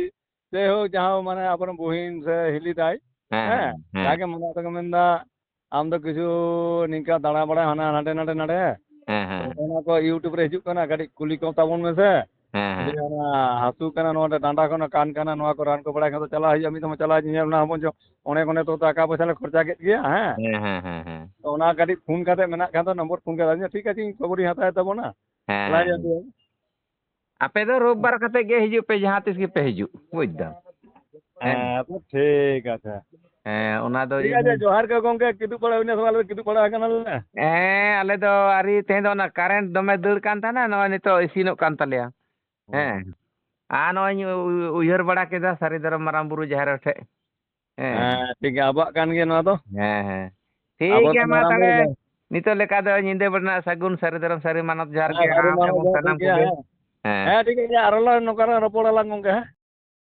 ᱡᱟᱭᱦᱳᱠ ᱡᱟᱦᱟᱸ ᱢᱟᱱᱮ ᱟᱵᱚᱨᱮᱱ ᱵᱩᱦᱤᱱ ᱥᱮ ᱦᱤᱞᱤ ᱫᱟᱭ, ᱦᱮᱸ, ᱦᱮᱸ, ᱦᱮᱸ, ᱦᱮᱸ᱾ ᱡᱟᱜᱮ ᱢᱚᱱᱮ ᱛᱮᱠᱚ ᱢᱮᱱᱫᱟ, ᱟᱢ ᱫᱚ ᱠᱤᱪᱷᱩ ᱱᱤᱝᱠᱟ ᱫᱟᱬᱟ ᱵᱟᱲᱟᱭ ᱦᱟᱱᱟ ᱦᱟᱸᱰᱮ ᱱᱟᱰᱮ ᱱᱟᱰᱮ᱾ ᱦᱮᱸ, ᱦᱮᱸ᱾ ᱚᱱᱟ ᱠᱚ YouTube ᱨᱮ ᱦᱤᱡᱩᱜ ᱠᱟᱱᱟ, ᱠᱟᱹᱴᱤᱡ ᱠᱩᱞᱤ ᱠᱚ ᱛᱟᱵᱚᱱ ᱢᱮᱥᱮ᱾ ᱦᱮᱸ, ᱦᱮᱸ᱾ ᱡᱮ ᱚᱱᱟ ᱦᱟᱹᱥᱩ ᱠᱟᱱᱟ, ᱱᱚᱣᱟ ᱰᱟᱸᱰᱟ ᱠᱷᱚᱱ ᱠᱟᱱ ᱠᱟᱱᱟ, ᱱᱚᱣᱟ ᱠᱚ ᱨᱟᱱ ᱠᱚ ᱵᱟᱲᱟᱭ ᱠᱷᱟᱱ ᱫᱚ ᱪᱟᱞᱟᱜ ᱦᱩᱭᱩᱜᱼᱟ, ᱢᱤᱫ ᱫᱚᱢ ᱪᱟᱞᱟᱜ ᱧᱮᱧᱮᱞ, ᱚᱱᱟ ᱦᱚᱸᱵᱚᱱ ᱡᱚᱢ, ᱚᱸᱰᱮ ᱠᱷᱚᱱᱮ ᱛᱚ ᱴᱟᱠᱟ ᱯᱚᱭᱥᱟ ᱞᱮ ᱠᱷᱚᱨᱪᱟ ᱠᱮᱫ ᱜᱮᱭᱟ, ᱦᱮᱸ᱾ ᱦᱮᱸ, ᱦᱮᱸ, ᱦᱮᱸ, ᱦᱮᱸ᱾ ᱛᱚ ᱚᱱᱟ ᱠᱟᱹᱴᱤᱡ ᱯᱷᱳᱱ ᱠᱟᱛᱮ ᱢᱮᱱᱟᱜ ᱠᱷᱟᱱ ᱫᱚ ᱱᱚᱢᱵᱚᱨ ᱯᱷᱳᱱ ᱠᱟᱛᱮ, ᱴᱷᱤᱠ ᱟᱪᱷᱮ, ᱤᱧ ᱠᱷᱚᱵᱚᱨᱤᱧ ᱦᱟᱛᱟᱣ ᱛᱟᱵᱚᱱᱟ᱾ ᱦᱮᱸ, ᱪᱟᱞᱟᱜ ᱦᱮᱸ, ᱦᱩᱭᱩᱜᱼᱟ᱾ ᱦᱮᱸ᱾ ᱟᱯᱮ ᱫᱚ ᱨᱳᱵ ᱵᱟᱨ ᱠᱟᱛᱮ ᱜᱮ ᱦᱤᱡᱩᱜ ᱯᱮ, ᱡᱟᱦᱟᱸ ᱛᱤᱥ ᱜᱮᱯᱮ ᱦᱤᱡᱩᱜ, ᱵᱩᱡᱽ ᱫᱟᱢ᱾ ᱦᱮᱸ᱾ ᱦᱮᱸ, ᱛᱚ ᱴᱷᱤᱠ ᱟᱪᱷᱮ᱾ ᱦᱮᱸ, ᱚᱱᱟ ᱫᱚ ᱴᱷᱤᱠ ᱤᱭᱟᱹ ᱟᱪᱷᱮ, ᱡᱚᱦᱟᱨ ᱜᱮ ᱜᱚᱝᱠᱮ, ᱠᱤᱫᱩᱵ ᱵᱟᱲᱟ ᱦᱩᱭᱱᱟ ᱥᱮ ᱵᱟᱝ? ᱟᱞᱮ ᱫᱚ ᱠᱤᱫᱩᱵ ᱵᱟᱲᱟ ᱟᱠᱟᱱᱟᱞᱮ᱾ ᱦᱮᱸ, ᱟᱞᱮ ᱫᱚ ᱟᱹᱣᱨᱤ, ᱛᱮᱦᱮᱧ ᱫᱚ ᱚᱱᱟ ᱠᱟᱨᱮᱱᱴ ᱫᱚᱢᱮ ᱫᱟᱹᱲ ᱠᱟᱱ ᱛᱟᱦᱮᱱᱟ, ᱱᱚᱜᱼᱚᱭ ᱱᱤᱛᱚᱜ ᱤᱥᱤᱱᱚᱜ ᱠᱟᱱ ᱛᱟᱞᱮᱭᱟ᱾ ᱦᱮᱸ᱾ ᱟᱨ ᱱᱚᱜᱼᱚᱭ ᱤᱧ ᱩ-, ᱩᱭᱦᱟᱹᱨ ᱵᱟᱲᱟ ᱠᱮᱫᱟ ᱥᱟᱹᱨᱤ ᱫᱷᱚᱨᱚᱢ ᱢᱟᱨᱟᱝ ᱵᱩᱨᱩ ᱡᱟᱦᱮᱨ ᱴᱷᱮᱡ᱾ ᱦᱮᱸ᱾ ᱦᱮᱸ, ᱴᱷᱤᱠ ᱜᱮᱭᱟ, ᱟᱵᱚᱣᱟᱜ ᱠᱟᱱ ᱜᱮᱭᱟ ᱱᱚᱣᱟ ᱫᱚ᱾ ᱦᱮᱸ, ᱦᱮᱸ᱾ ᱴᱷᱤᱠ ᱟᱵᱚ ᱫᱚ ᱜᱮᱭᱟ, ᱢᱟ ᱢᱟᱨᱟᱝ ᱵᱩᱨᱩ ᱛᱟᱦᱞᱮ ᱫᱚ᱾ ᱱᱤᱛᱚᱜ ᱞᱮᱠᱟ ᱫᱚ ᱧᱤᱫᱟᱹ ᱵᱮᱲᱟ ᱨᱮᱱᱟᱜ ᱥᱟᱹᱜᱩᱱ ᱥᱟᱹᱨᱤ ᱫᱷᱚᱨᱚᱢ ᱥᱟᱹᱨᱤ ᱢᱟᱱᱚᱛ ᱡᱚᱦᱟᱨ ᱜᱮ, ᱦᱮᱸ, ᱥᱟᱹᱨᱤ ᱟᱢ ᱢᱟᱱᱚᱛ ᱟᱵᱚᱱ ᱡᱚᱦᱟᱨ, ᱥᱟᱱᱟᱢ ᱴᱷᱤᱠ ᱜᱮᱭᱟ, ᱠᱚᱜᱮ᱾ ᱦᱮᱸ᱾ ᱦᱮᱸ᱾ ᱦᱮᱸ, ᱴᱷᱤᱠ ᱜᱮᱭᱟ, ᱟᱨᱚ ᱞᱟᱝ ᱱᱚᱝᱠᱟ ᱞᱟᱝ ᱨᱚᱯᱚᱲ ᱟᱞᱟᱝ ᱜᱚᱝᱠᱮ, ᱦᱮᱸ᱾